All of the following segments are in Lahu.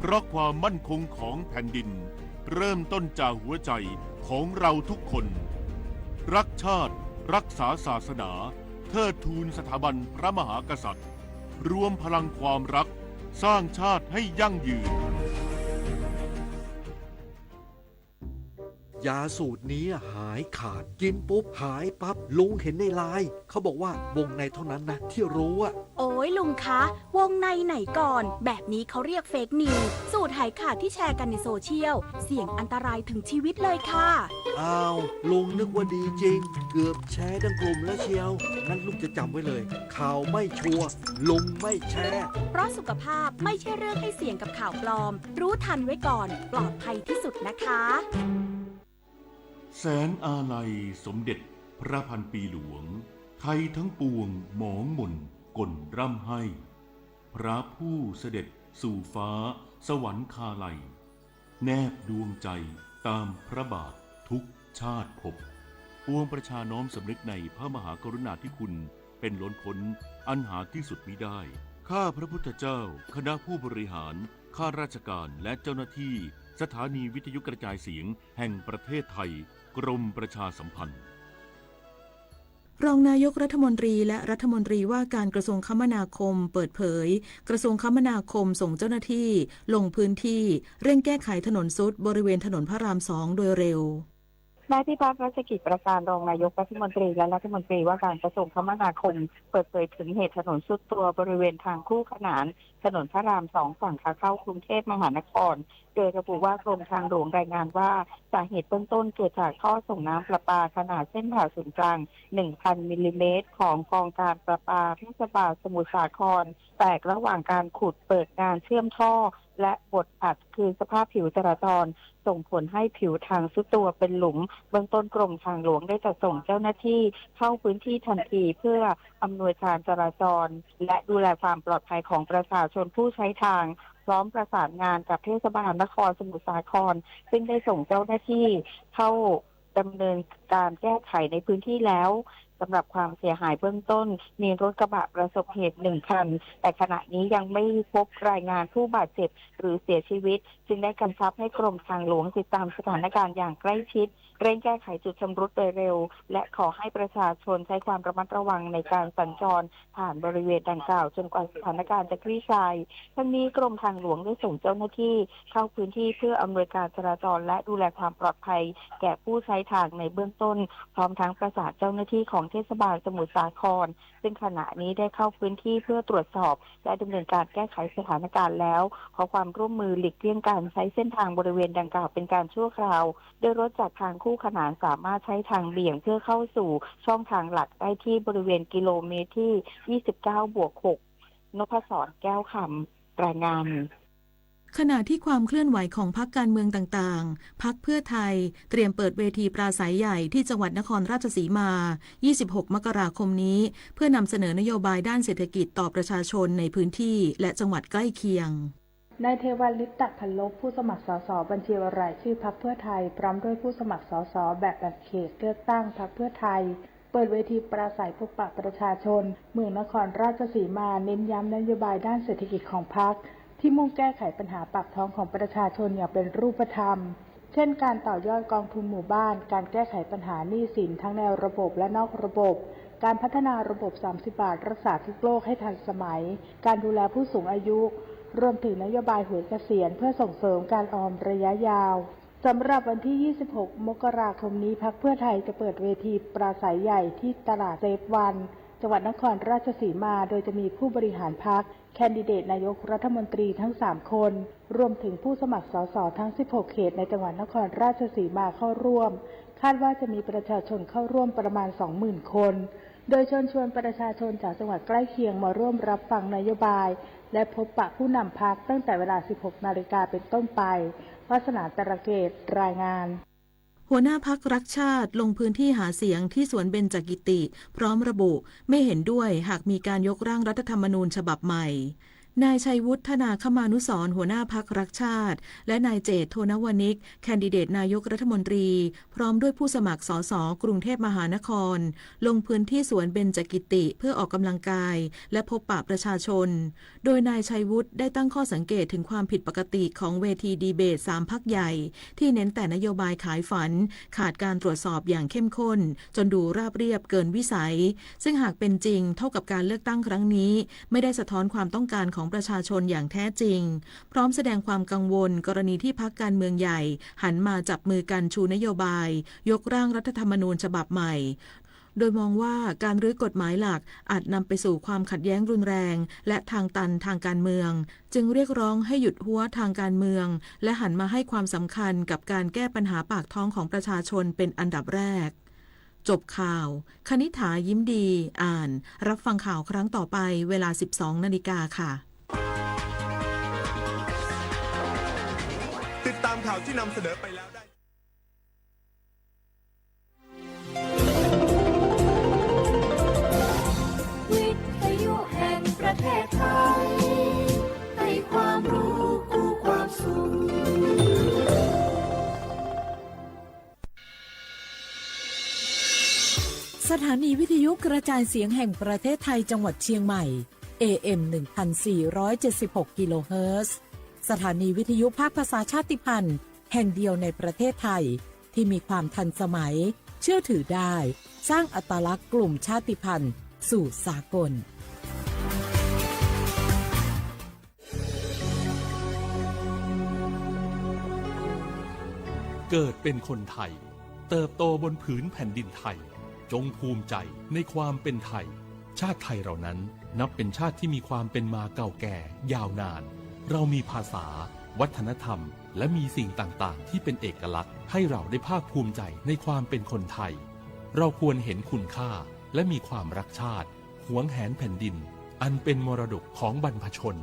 เพราะความมั่นคงของแผ่นดิน เริ่มต้นจากหัวใจของเราทุกคน รักชาติ รักษาศาสนา เทิดทูนสถาบันพระมหากษัตริย์ รวมพลังความรัก สร้างชาติให้ยั่งยืน ยาสูตรนี้หายขาด กินปุ๊บหายปั๊บ ลุงเห็นในไลน์ เขาบอกว่าวงในเท่านั้นนะที่รู้อะ โอ๊ยลุงคะ วงในไหนก่อน แบบนี้เขาเรียกเฟกนิวส์ สูตรหายขาดที่แชร์กันในโซเชียล เสี่ยงอันตรายถึงชีวิตเลยค่ะ อ้าว ลุงนึกว่าดีจริง เกือบแชร์ทั้งกลุ่มแล้วเชียว งั้นลูกจะจำไว้เลย ข่าวไม่ชัวร์ ลุงไม่แชร์ เพราะสุขภาพไม่ใช่เรื่องให้เสี่ยงกับข่าวปลอม รู้ทันไว้ก่อน ปลอดภัยที่สุดนะคะ แสนอาลัยสมเด็จพระพันปีหลวง ไทยทั้งปวงหมองหม่นก่นร่ำไห้ พระผู้เสด็จสู่ฟ้าสวรรคาลัย แนบดวงใจตามพระบาททุกชาติภพ ปวงประชาน้อมสำนึกในพระมหากรุณาธิคุณเป็นล้นพ้นอันหาที่สุดมิได้ ข้าพระพุทธเจ้า คณะผู้บริหาร ข้าราชการ และเจ้าหน้าที่ สถานีวิทยุกระจายเสียงแห่งประเทศไทย กรมประชาสัมพันธ์ รองนายกรัฐมนตรีและรัฐมนตรีว่าการกระทรวงคมนาคมเปิดเผย กระทรวงคมนาคมส่งเจ้าหน้าที่ลงพื้นที่เร่งแก้ไขถนนทรุดบริเวณถนนพระรามสองโดยเร็ว นายพิพัฒน์ รัชกิจประการ รองนายกรัฐมนตรีและรัฐมนตรีว่าการกระทรวงคมนาคม เปิดเผยถึงเหตุถนนทรุดตัวบริเวณทางคู่ขนานถนนพระรามสองฝั่งขาเข้ากรุงเทพมหานคร โดยระบุว่ากรมทางหลวงรายงานว่าสาเหตุเบื้องต้นเกิดจากท่อส่งน้ำประปาขนาดเส้นผ่าศูนย์กลาง หนึ่งพัน มิลลิเมตร ของกองการประปาเทศบาลสมุทรสาคร แตกระหว่างการขุดเปิดงานเชื่อมท่อ และบดอัดคืนสภาพผิวจราจร ส่งผลให้ผิวทางทรุดตัวเป็นหลุม เบื้องต้นกรมทางหลวงได้จัดส่งเจ้าหน้าที่เข้าพื้นที่ทันที เพื่ออำนวยการจราจร และดูแลความปลอดภัยของประชาชนผู้ใช้ทาง พร้อมประสานงานกับเทศบาลนครสมุทรสาคร ซึ่งได้ส่งเจ้าหน้าที่เข้าดำเนินการแก้ไขในพื้นที่แล้ว สำหรับความเสียหายเบื้องต้น มีรถกระบะประสบเหตุหนึ่งคัน แต่ขณะนี้ยังไม่พบรายงานผู้บาดเจ็บหรือเสียชีวิต จึงได้กำชับให้กรมทางหลวงติดตามสถานการณ์อย่างใกล้ชิด เร่งแก้ไขจุดชำรุดโดยเร็ว และขอให้ประชาชนใช้ความระมัดระวังในการสัญจรผ่านบริเวณดังกล่าว จนกว่าสถานการณ์จะคลี่คลาย ทั้งนี้กรมทางหลวงได้ส่งเจ้าหน้าที่เข้าพื้นที่เพื่ออำนวยการจราจรและดูแลความปลอดภัยแก่ผู้ใช้ทางในเบื้องต้น พร้อมทั้งประสานเจ้าหน้าที่ของเทศบาลสมุทรสาคร ซึ่งขณะนี้ได้เข้าพื้นที่เพื่อตรวจสอบและดำเนินการแก้ไขสถานการณ์แล้ว ขอความร่วมมือหลีกเลี่ยงการใช้เส้นทางบริเวณดังกล่าวเป็นการชั่วคราว โดยรถจากทางคู่ขนานสามารถใช้ทางเบี่ยงเพื่อเข้าสู่ช่องทางหลักได้ที่บริเวณกิโลเมตรที่ ยี่สิบเก้าบวกหก นพศร แก้วคำ รายงาน ขณะที่ความเคลื่อนไหวของพรรคการเมืองต่างๆ พรรคเพื่อไทยเตรียมเปิดเวทีปราศรัยใหญ่ที่จังหวัดนครราชสีมา ยี่สิบหกมกราคมนี้ เพื่อนำเสนอนโยบายด้านเศรษฐกิจต่อประชาชนในพื้นที่และจังหวัดใกล้เคียง นายเทวัน ลิปตะพันลบ ผู้สมัคร สส บัญชีรายชื่อพรรคเพื่อไทย พร้อมด้วยผู้สมัคร สส แบบแบ่งเขตเลือกตั้งพรรคเพื่อไทย เปิดเวทีปราศรัยพบปะประชาชน เมืองนครราชสีมา เน้นย้ำนโยบายด้านเศรษฐกิจของพรรค ที่มุ่งแก้ไขปัญหาปากท้องของประชาชนอย่างเป็นรูปธรรม เช่น การต่อยอดกองทุนหมู่บ้าน การแก้ไขปัญหาหนี้สินทั้งในระบบและนอกระบบ การพัฒนาระบบ สามสิบบาทรักษาทุกโรคให้ทันสมัย การดูแลผู้สูงอายุ รวมถึงนโยบายหวยเกษียณเพื่อส่งเสริมการออมระยะยาว สำหรับวันที่ ยี่สิบหกมกราคมนี้ พรรคเพื่อไทยจะเปิดเวทีปราศรัยใหญ่ที่ตลาดเซฟวัน จังหวัดนครราชสีมา โดยจะมีผู้บริหารพรรค แคนดิเดตนายกรัฐมนตรีทั้งสามคน รวมถึงผู้สมัคร สส ทั้ง สิบหกเขตในจังหวัดนครราชสีมาเข้าร่วม คาดว่าจะมีประชาชนเข้าร่วมประมาณ สองหมื่นคน โดยเชิญชวนประชาชนจากจังหวัดใกล้เคียงมาร่วมรับฟังนโยบาย และพบปะผู้นำพรรคตั้งแต่เวลา สิบหกนาฬิกาเป็นต้นไป วาสนา ตระเกต รายงาน หัวหน้าพรรครักชาติลงพื้นที่หาเสียงที่สวนเบญจกิติ พร้อมระบุไม่เห็นด้วยหากมีการยกร่างรัฐธรรมนูญฉบับใหม่ นายชัยวุฒิ ธนาคมานุสรณ์ หัวหน้าพรรครักชาติ และนายเจต โทนวณิช แคนดิเดตนายกรัฐมนตรี พร้อมด้วยผู้สมัคร สส กรุงเทพมหานคร ลงพื้นที่สวนเบญจกิติ เพื่อออกกำลังกาย และพบปะประชาชน โดยนายชัยวุฒิได้ตั้งข้อสังเกตถึงความผิดปกติของเวทีดีเบตสามพรรคใหญ่ ที่เน้นแต่นโยบายขายฝัน ขาดการตรวจสอบอย่างเข้มข้น จนดูราบเรียบเกินวิสัย ซึ่งหากเป็นจริงเท่ากับการเลือกตั้งครั้งนี้ ไม่ได้สะท้อนความต้องการของประชาชนอย่างแท้จริง พร้อมแสดงความกังวลกรณีที่พรรคการเมืองใหญ่หันมาจับมือกันชูนโยบายยกร่างรัฐธรรมนูญฉบับใหม่ โดยมองว่าการรื้อกฎหมายหลักอาจนำไปสู่ความขัดแย้งรุนแรงและทางตันทางการเมือง จึงเรียกร้องให้หยุดฮั้วทางการเมือง และหันมาให้ความสำคัญกับการแก้ปัญหาปากท้องของประชาชนเป็นอันดับแรก จบข่าว คณิษฐา ยิ้มดี อ่าน รับฟังข่าวครั้งต่อไปเวลา สิบสองนาฬิกาค่ะ ติดตามข่าวที่นำเสนอไปแล้วได้ วิทยุแห่งประเทศไทย ให้ความรู้คู่ความสุข สถานีวิทยุกระจายเสียงแห่งประเทศไทยจังหวัดเชียงใหม่ เอเอ็ม หนึ่งพันสี่ร้อยเจ็ดสิบหก กิโลเฮิรตซ์ สถานีวิทยุภาคภาษาชาติพันธุ์แห่งเดียวในประเทศไทย ที่มีความทันสมัย เชื่อถือได้ สร้างอัตลักษณ์กลุ่มชาติพันธุ์สู่สากล เกิดเป็นคนไทย เติบโตบนผืนแผ่นดินไทย จงภูมิใจในความเป็นไทย ชาติไทยเรานั้นนับเป็นชาติที่มีความเป็นมาเก่าแก่ยาวนาน เรามีภาษา วัฒนธรรม และมีสิ่งต่างๆ ที่เป็นเอกลักษณ์ ให้เราได้ภาคภูมิใจในความเป็นคนไทย เราควรเห็นคุณค่า และมีความรักชาติ หวงแหนแผ่นดิน อันเป็นมรดกของบรรพชน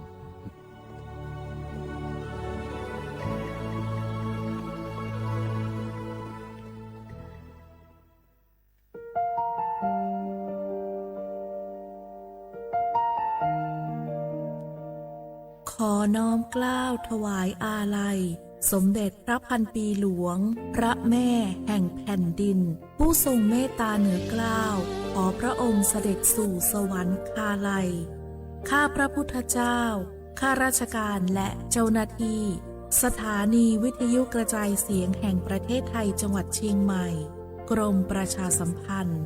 ขอน้อมเกล้าถวายอาลัย สมเด็จพระพันปีหลวง พระแม่แห่งแผ่นดิน ผู้ทรงเมตตาเหนือเกล้า ขอพระองค์เสด็จสู่สวรรคาลัย ข้าพระพุทธเจ้า ข้าราชการและเจ้าหน้าที่ สถานีวิทยุกระจายเสียงแห่งประเทศไทยจังหวัดเชียงใหม่ กรมประชาสัมพันธ์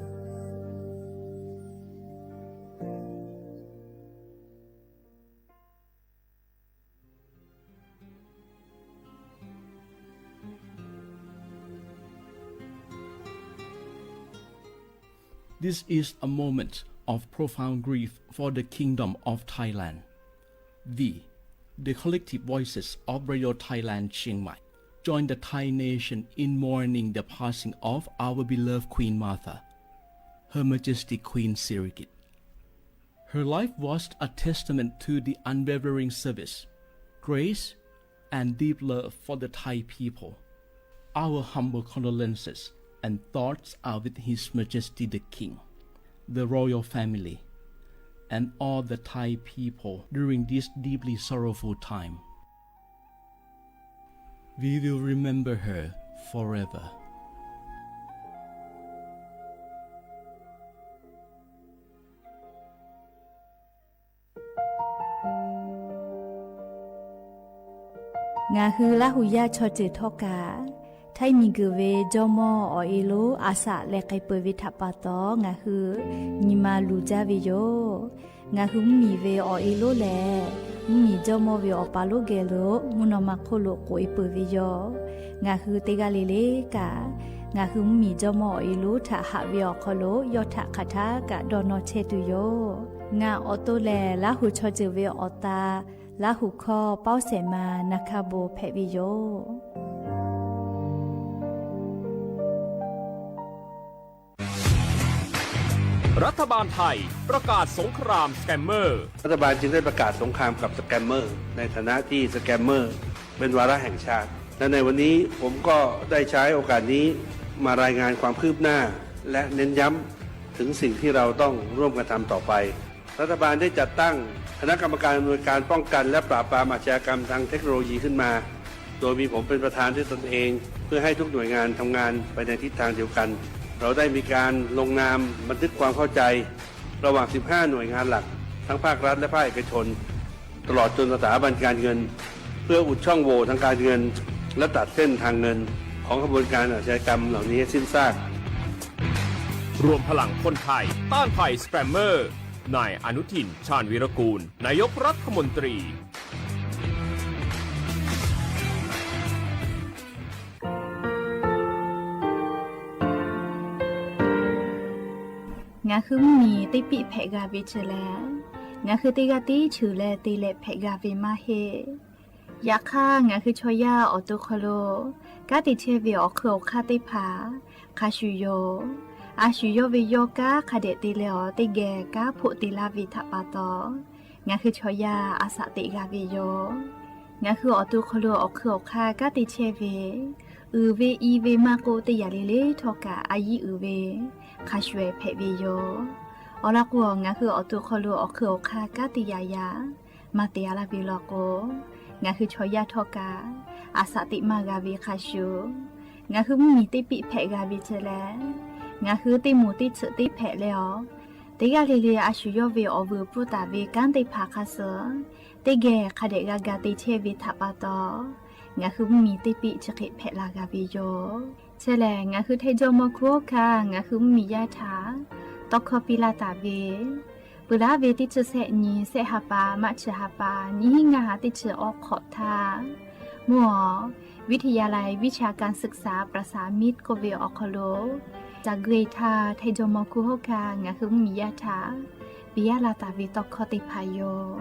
This is a moment of profound grief for the Kingdom of Thailand. We, the collective voices of Radio Thailand Chiang Mai, join the Thai nation in mourning the passing of our beloved Queen Mother, Her Majesty Queen Sirikit. Her life was a testament to the unwavering service, grace, and deep love for the Thai people. Our humble condolences and thoughts are with His Majesty the King, the royal family, and all the Thai people during this deeply sorrowful time. We will remember her forever. Ngaˬ hui Laˇ huˍ yaˇ chaw ceuˬ htawˇ kaꞈ, htaiˇ miˬ guiˬ ve jawˇmawˇ awˬ e lonˉ a shaꞈ leh k'ai peuˬ ve htaꞈ pa taw, ngaˬ hui nyi ma luˬ jaˇ ve yoˬ. Ngaˬ hui mvuhˇmiˬ ve awˬ e lonˉ lehˬ, mvuhˇmiˬ jawˇmawˇ ve awˬ pa lonˉ geh lo mvuhˇ naw ma hk'oˆ lo k'oꞈ e peuˬ ve yoˬ. Ngaˬ hui teˇ g'aˇ le le kaꞈ, ngaˬ hui mvuhˇmiˬ jawˇmawˇ awˬ e lonˉ htaꞈ haꞈ ve awˬ hk'aw lo yawˇ htaꞈ hk'aˬ htaˇ kaꞈ dawˇ nawˇ chehˇ tuˬ yoˬ. Ngaˬ awˬ to lehˬ, Laˇ huˍ chaw ceuˬ ve awˬ ta, Laˇ huˍ hkawˇ Pawˇ Sehˍ ma na hkaˇ bon hpehꞈ ve yoˬ. รัฐบาลไทยประกาศสงครามสแกมเมอร์ รัฐบาลจึงได้ประกาศสงครามกับสแกมเมอร์ ในฐานะที่สแกมเมอร์เป็นวาระแห่งชาติ และในวันนี้ผมก็ได้ใช้โอกาสนี้มารายงานความคืบหน้า และเน้นย้ำถึงสิ่งที่เราต้องร่วมกันทำต่อไป รัฐบาลได้จัดตั้ง คณะกรรมการอำนวยการป้องกันและปราบปรามอาชญากรรมทางเทคโนโลยีขึ้นมา โดยมีผมเป็นประธานด้วยตนเอง เพื่อให้ทุกหน่วยงานทำงานไปในทิศทางเดียวกัน เราได้มีการลงนามบันทึกความเข้าใจ ระหว่าง สิบห้า หน่วยงานหลัก ทั้งภาครัฐและภาคเอกชน ตลอดจนสถาบันการเงิน เพื่ออุดช่องโหว่ทางการเงิน และตัดเส้นทางเงิน ของขบวนการอาชญากรรมเหล่านี้ให้สิ้นซาก รวมพลังคนไทย ต้านภัยสแกมเมอร์ นายอนุทิน ชาญวีรกูล นายกรัฐมนตรี Ngaˬ hui mvuhˇ miˬ teˇ piˆ hpehꞈ g'a ve chi lehˬ, ngaˬ hui teˇ g'aˇ tiˉ cheuˬ leh te leh hpehꞈ g'a ve maˇ heˆ. Yaꞈ hk'aˇ, ngaˬ hui chaw yaˇ awˬ to hk'aw lo kanˉ te chehˇ ve awˬ hk'eun awˬ hk'aˇ teˇ hpaˍ hk'a shuˍ yoˬ. A shu yawˇ ve yawˇ kanˉ hk'a dehꞈ te leh awˬ teˇ geh kanˉ hpoˆ te laˇ ve htaꞈ pa taw, ngaˬ hui chaw yaˇ a shaꞈ teꞈ g'a ve yoˬ. Ngaˬ hui awˬ to hk'aw lo awˬ hk'eun awˬ hk'aˇ kanˉ te chehˇ ve, uiˍ ve i ve maˇ k'oˆ, teˇ yanˇ le le htawˇ kaꞈ a yiˉ uiˍ ve hk'a shuˍ hpehꞈ ve yoˬ. Awˬ lawn k'o, ngaˬ hui awˬ to hk'aw lo awˬ hk'eun awˬ hk'aˇ kanˉ te yaꞈ yaꞈ maˇ te a laˇ ve law k'o, ngaˬ hui chaw yaˇ htawˇ kaꞈ a shaꞈ teꞈ maˇ g'a ve hk'a shuˍ, ngaˬ hui mvuhˇ miˬ teˇ piˆ hpehꞈ g'a ve chi lehˬ, ngaˬ hui teˇ moˍ teˇ tsuhꞈ teˇ hpehꞈ leh awˬ, teˇ g'aˇ le le a shu yawˇ ve awˬ vuiˬ pfuhˇ taˍ ve kanˉ teˇ hpaˍ hk'a suh teˇ geh hk'a dehꞈ g'a ga te chehˇ ve htaꞈ pa taw, ngaˬ hui mvuhˇ miˬ teˇ piˆ chi hk'e hpehꞈ la g'a ve yoˬ. Chi lehˬ, ngaˬ hui hteˇ jawˇ mawˇ hkuˇ hawˉ hkanˇ ngaˬ hui mvuhˇ miˬ yaˇ htaꞈ tawˇ hkawˇ piˇ laˇ taˍ ve, peuˬ laˇ ve teˇ chi sehˆ nyi sehˆ ha pa maˇ chi ha pa nyiˇ hinˉ ngaˇ ha teˇ chi awˇ hk'awꞈ htaˇ, mvuhˇ awˬ วิทยาลัยวิชาการศึกษาประสานมิตร k'oˆ ve awˬ hk'aw lo ca gui htaˇ, hteˇ jawˇ mawˇ hkuˇ hawˉ hkanˇ ngaˬ hui mvuhˇ miˬ yaˇ htaꞈ piˇ laˇ taˍ ve tawˇ hkawˇ teˇ hpaˍ yoˬ.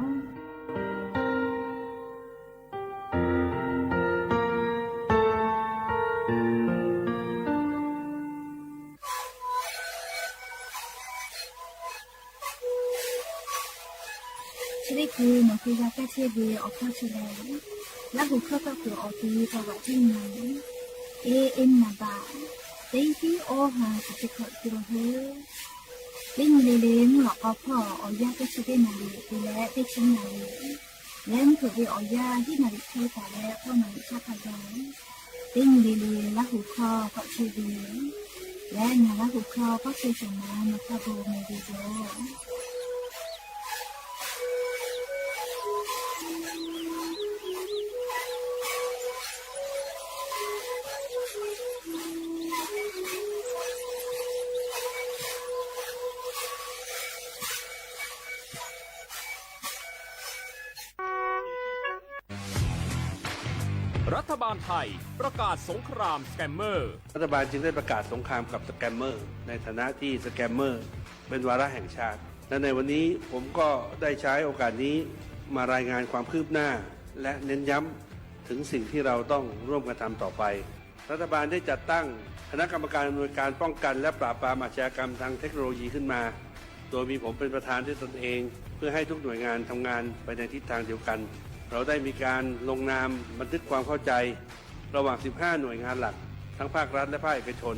Chi teˇ hkui nawˬ hui g'a kaˇ chehˇ ve awˬ hkawˇ chi lehˬ, Laˇ huˍ hkawˇ tawˇ kuiˬ awˬ ti tawˇ g'aꞈ tiˉ nyi, e e naˍ baꞈ teˇ hiˉ awˇ ha chi teˇ hkawꞈ te la hui. Teˇ nyi le le mvuhˇ lawꞈ k'aw hpawˇ awˬ yanˇ teˇ chi teˇ naˍ riˍ te leh teˇ chi naˍ riˍ, leh mvuhˇ hkeuꞈ ve awˬ yanˇ hiˉ naˍ riˍ hk'e taˍ leh k'awˇ naˍ riˍ htaˇ hk'a gaˬ, teˇ nyi le le Laˇ huˍ hkawˇ k'awꞈ chehˇ ve leh ngaˬ Laˇ huˍ hkawˇ k'awꞈ chehˇ shawˍ ma nawˬ hk'a bon meh ve yoˬ. รัฐบาลไทยประกาศสงครามสแกมเมอร์ รัฐบาลจึงได้ประกาศสงครามกับสแกมเมอร์ ในฐานะที่สแกมเมอร์เป็นวาระแห่งชาติ และในวันนี้ผมก็ได้ใช้โอกาสนี้มารายงานความคืบหน้า และเน้นย้ำถึงสิ่งที่เราต้องร่วมกันทำต่อไป รัฐบาลได้จัดตั้งคณะกรรมการอำนวยการป้องกันและปราบปรามอาชญากรรมทางเทคโนโลยีขึ้นมา โดยมีผมเป็นประธานด้วยตนเอง เพื่อให้ทุกหน่วยงานทำงานไปในทิศทางเดียวกัน เราได้มีการลงนามบันทึกความเข้าใจ ระหว่าง สิบห้า หน่วยงานหลัก ทั้งภาครัฐและภาคเอกชน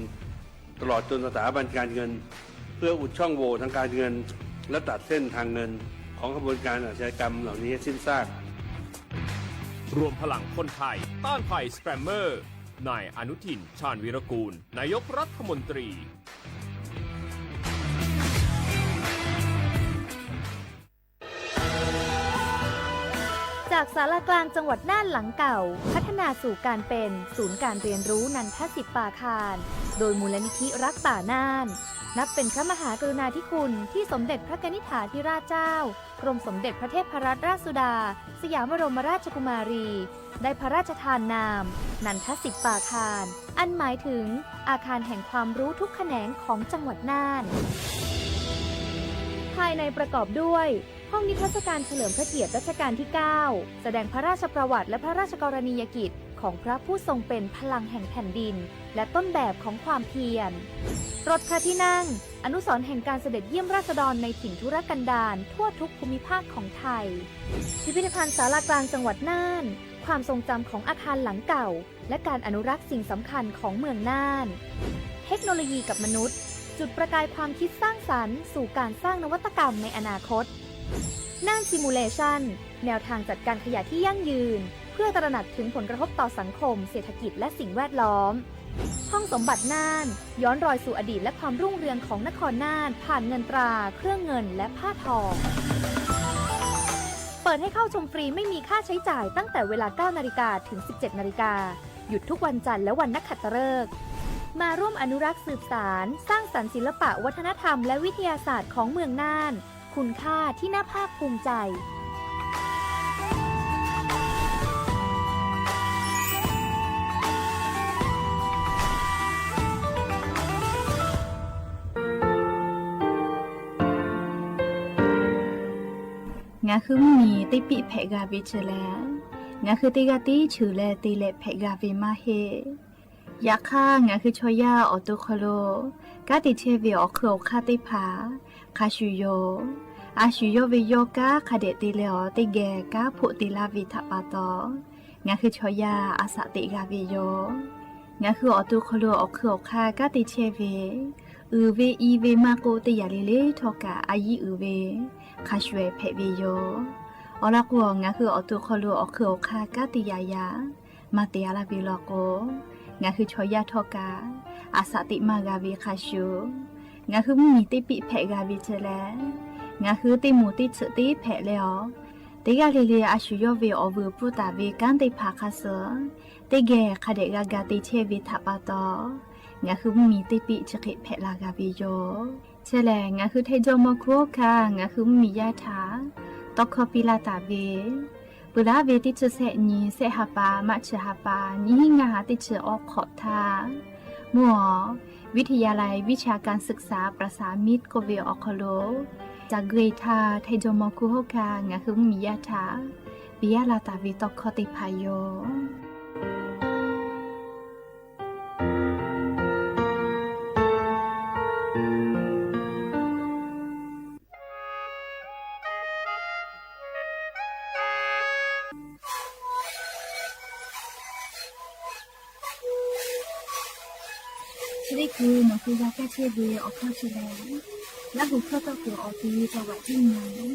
ตลอดจนสถาบันการเงิน เพื่ออุดช่องโหว่ทางการเงิน และตัดเส้นทางเงิน ของขบวนการอาชญากรรมเหล่านี้ให้สิ้นซาก รวมพลังคนไทย ต้านภัยสแกมเมอร์ นายอนุทิน ชาญวีรกูล นายกรัฐมนตรี จากศาลากลางจังหวัดน่านหลังเก่า พัฒนาสู่การเป็นศูนย์การเรียนรู้นันทสิปปาคาร โดยมูลนิธิรักป่าน่าน นับเป็นพระมหากรุณาธิคุณที่สมเด็จพระกนิษฐาธิราชเจ้า กรมสมเด็จพระเทพรัตนราชสุดา สยามบรมราชกุมารี ได้พระราชทานนาม นันทสิปปาคาร อันหมายถึงอาคารแห่งความรู้ทุกแขนงของจังหวัดน่าน ภายในประกอบด้วย ห้องนิทรรศการเฉลิมพระเกียรติรัชกาลที่ เก้า แสดงพระราชประวัติและพระราชกรณียกิจของพระผู้ทรงเป็นพลังแห่งแผ่นดิน และต้นแบบของความเพียร รถพระที่นั่ง อนุสรณ์แห่งการเสด็จเยี่ยมราษฎรในถิ่นทุรกันดารทั่วทุกภูมิภาคของไทย พิพิธภัณฑ์ศาลากลางจังหวัดน่าน ความทรงจำของอาคารหลังเก่า และการอนุรักษ์สิ่งสำคัญของเมืองน่าน เทคโนโลยีกับมนุษย์ จุดประกายความคิดสร้างสรรค์สู่การสร้างนวัตกรรมในอนาคต น่าน Simulation แนวทางจัดการขยะที่ยั่งยืน เพื่อตระหนักถึงผลกระทบต่อสังคม เศรษฐกิจ และสิ่งแวดล้อม ห้องสมบัติน่าน ย้อนรอยสู่อดีตและความรุ่งเรืองของนครน่าน ผ่านเงินตรา เครื่องเงิน และผ้าทอ เปิดให้เข้าชมฟรีไม่มีค่าใช้จ่ายตั้งแต่เวลา เก้านาฬิกา ถึง สิบเจ็ดนาฬิกา หยุดทุกวันจันทร์และวันนักขัตฤกษ์ มาร่วมอนุรักษ์สืบสาน สร้างสรรค์ศิลปะวัฒนธรรมและวิทยาศาสตร์ของเมืองน่าน คุณค่าที่น่าภาคภูมิใจ Ngaˬ hui mvuhˇ miˬ teˇ piˆ hpehꞈ g'a ve chi lehˬ, ngaˬ hui teˇ g'aˇ tiˉ cheuˬ leh te leh hpehꞈ g'a ve maˇ heˆ. Yaꞈ hk'aˇ, ngaˬ hui chaw yaˇ awˬ to hk'aw lo kanˉ te chehˇ ve awˬ hk'eun awˬ hk'aˇ teˇ hpaˍ hk'a shuˍ yoˬ. A shu yawˇ ve yawˇ kanˉ hk'a dehꞈ te leh awˬ teˇ geh kanˉ hpoˆ te laˇ ve htaꞈ pa taw, ngaˬ hui chaw yaˇ a shaꞈ teꞈ g'a ve yoˬ. Ngaˬ hui awˬ to hk'aw lo awˬ hk'eun awˬ hk'aˇ kanˉ te chehˇ ve, uiˍ ve i ve maˇ k'oˆ, teˇ yanˇ le le htawˇ kaꞈ a yiˉ uiˍ ve hk'a shuˍ hpehꞈ ve yoˬ. Awˬ lawn k'o, ngaˬ hui awˬ to hk'aw lo awˬ hk'eun awˬ hk'aˇ kanˉ te yaꞈ yaꞈ maˇ te a laˇ ve law k'o, ngaˬ hui chaw yaˇ htawˇ kaꞈ a shaꞈ teꞈ maˇ g'a ve hk'a shuˍ, ngaˬ hui mvuhˇ miˬ teˇ piˆ hpehꞈ g'a ve chi lehˬ, ngaˬ hui teˇ moˍ teˇ tsuhꞈ teˇ hpehꞈ leh awˬ, teˇ g'aˇ le le a shu yawˇ ve awˬ vuiˬ pfuhˇ taˍ ve kanˉ teˇ hpaˍ hk'a suh teˇ geh hk'a dehꞈ g'a ga te chehˇ ve htaꞈ pa taw, ngaˬ hui mvuhˇ miˬ teˇ piˆ chi hk'e hpehꞈ la g'a ve yoˬ. Chi lehˬ, ngaˬ hui Htaiˇ jawˇmawˇ hkunˉ hawˉ hkanˇ ngaˬ hui mvuhˇ miˬ yaˇ htaꞈ tawˇ hkawˇ piˇ laˇ taˍ ve, peuˬ laˉ ve teˇ chi sehˆ nyi sehˆ ha pa maˇ chi ha pa nyiˇ hinˉ ngaˇ ha teˇ chi awˇ hk'awꞈ htaˇ, mvuhˇ awˬ วิทยาลัยวิชาการศึกษาประสามิตร k'oˆ ve awˬ hk'aw lo, ca gui htaˇ Htaiˇ jawˇmawˇ hkunˉ hawˉ hkanˇ ngaˬ hui mvuhˇ miˬ yaˇ htaꞈ piˇ laˇ taˍ ve tawˇ hkawˇ teˇ hpaˍ yoˬ. Chi teˇ hkui nawˬ hui g'a kaˇ chehˇ ve awˬ hkawˇ chi lehˬ, Laˇ huˍ hkawˇ tawˇ kuiˬ awˬ ti taw vaꞈ tiˉ nyi,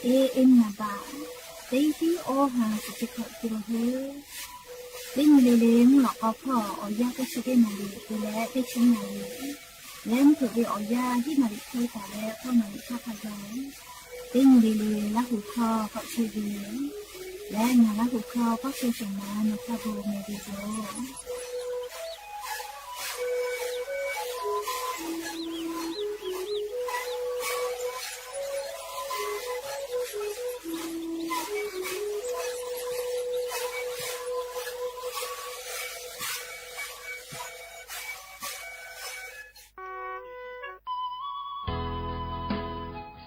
e e naˍ baꞈ, teˇ tiˉ awˇ ha shiˍ teˇ hkawꞈ te la hui. Teˇ nyi le le mvuhˇ lawꞈ k'aw hpawˇ awˬ yanˇ teˇ chi teˇ naˍ riˍ te leh teˇ chi naˍ riˍ, leh mvuhˇ hpeuꞈ ve awˬ yanˇ hiˉ naˍ riˍ hk'e taˍ leh k'awˇ naˍ riˍ hk'aˇ hk'a gaˬ, teˇ nyi le le Laˇ huˍ hkawˇ k'awꞈ chehˇ ve leh, ngaˬ Laˇ huˍ hkawˇ k'awˇ chehˇ shawˍ ma nawˬ hk'a bon meh ve yoˬ.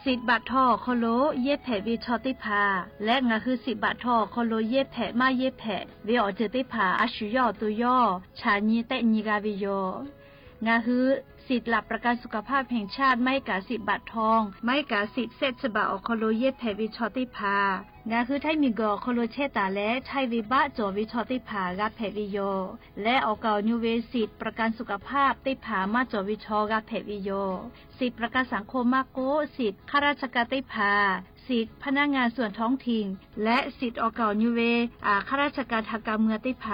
Siꞈ baꞈ htaw awˬ hk'aw lo yehˇ hpehꞈ ve chaw teˇ hpaˍ leh ngaˬ hui siꞈ baꞈ htaw awˬ hk'aw lo yehˇ hpehꞈ maˇ yehˇ hpehꞈ ve awˬ ceuˬ teˇ hpaˍ a shu yawˇ awˬ to yawˇ chaꞈ nyi tehˆ nyi g'a ve yoˬ. Ngaˬ hui สิทธิ์หลักประกันสุขภาพแห่งชาติ maˇ heˆ kaꞈ siꞈ baꞈ htaw, maˇ heˆ kaꞈ siꞈ sehˆ chi baꞈ awˬ hk'aw lo yehˇ hpehꞈ ve chaw teˇ hpaˍ, ngaˬ hui Htaiˇ miˬguiˬ awˬ hk'aw lo chehˇ taˍ leh Htaiˇ ve baˆ cawˬ ve chaw teˇ hpaˍ g'a hpehꞈ ve yoˬ. Leh awˬ kaˍ awˬ nu ve siꞈ ประกันสุขภาพ teˇ hpaˍ maˇ cawˬ ve chaw g'a hpehꞈ ve yoˬ. Siꞈ ประกันสังคม maˇ k'oˆ, siꞈ ข้าราชการ teˇ hpaˍ, siꞈ พนักงานส่วนท้องถิ่น leh siꞈ awˬ kaˍ awˬ nu ve ข้าราชการทางการเมือง teˇ hpaˍ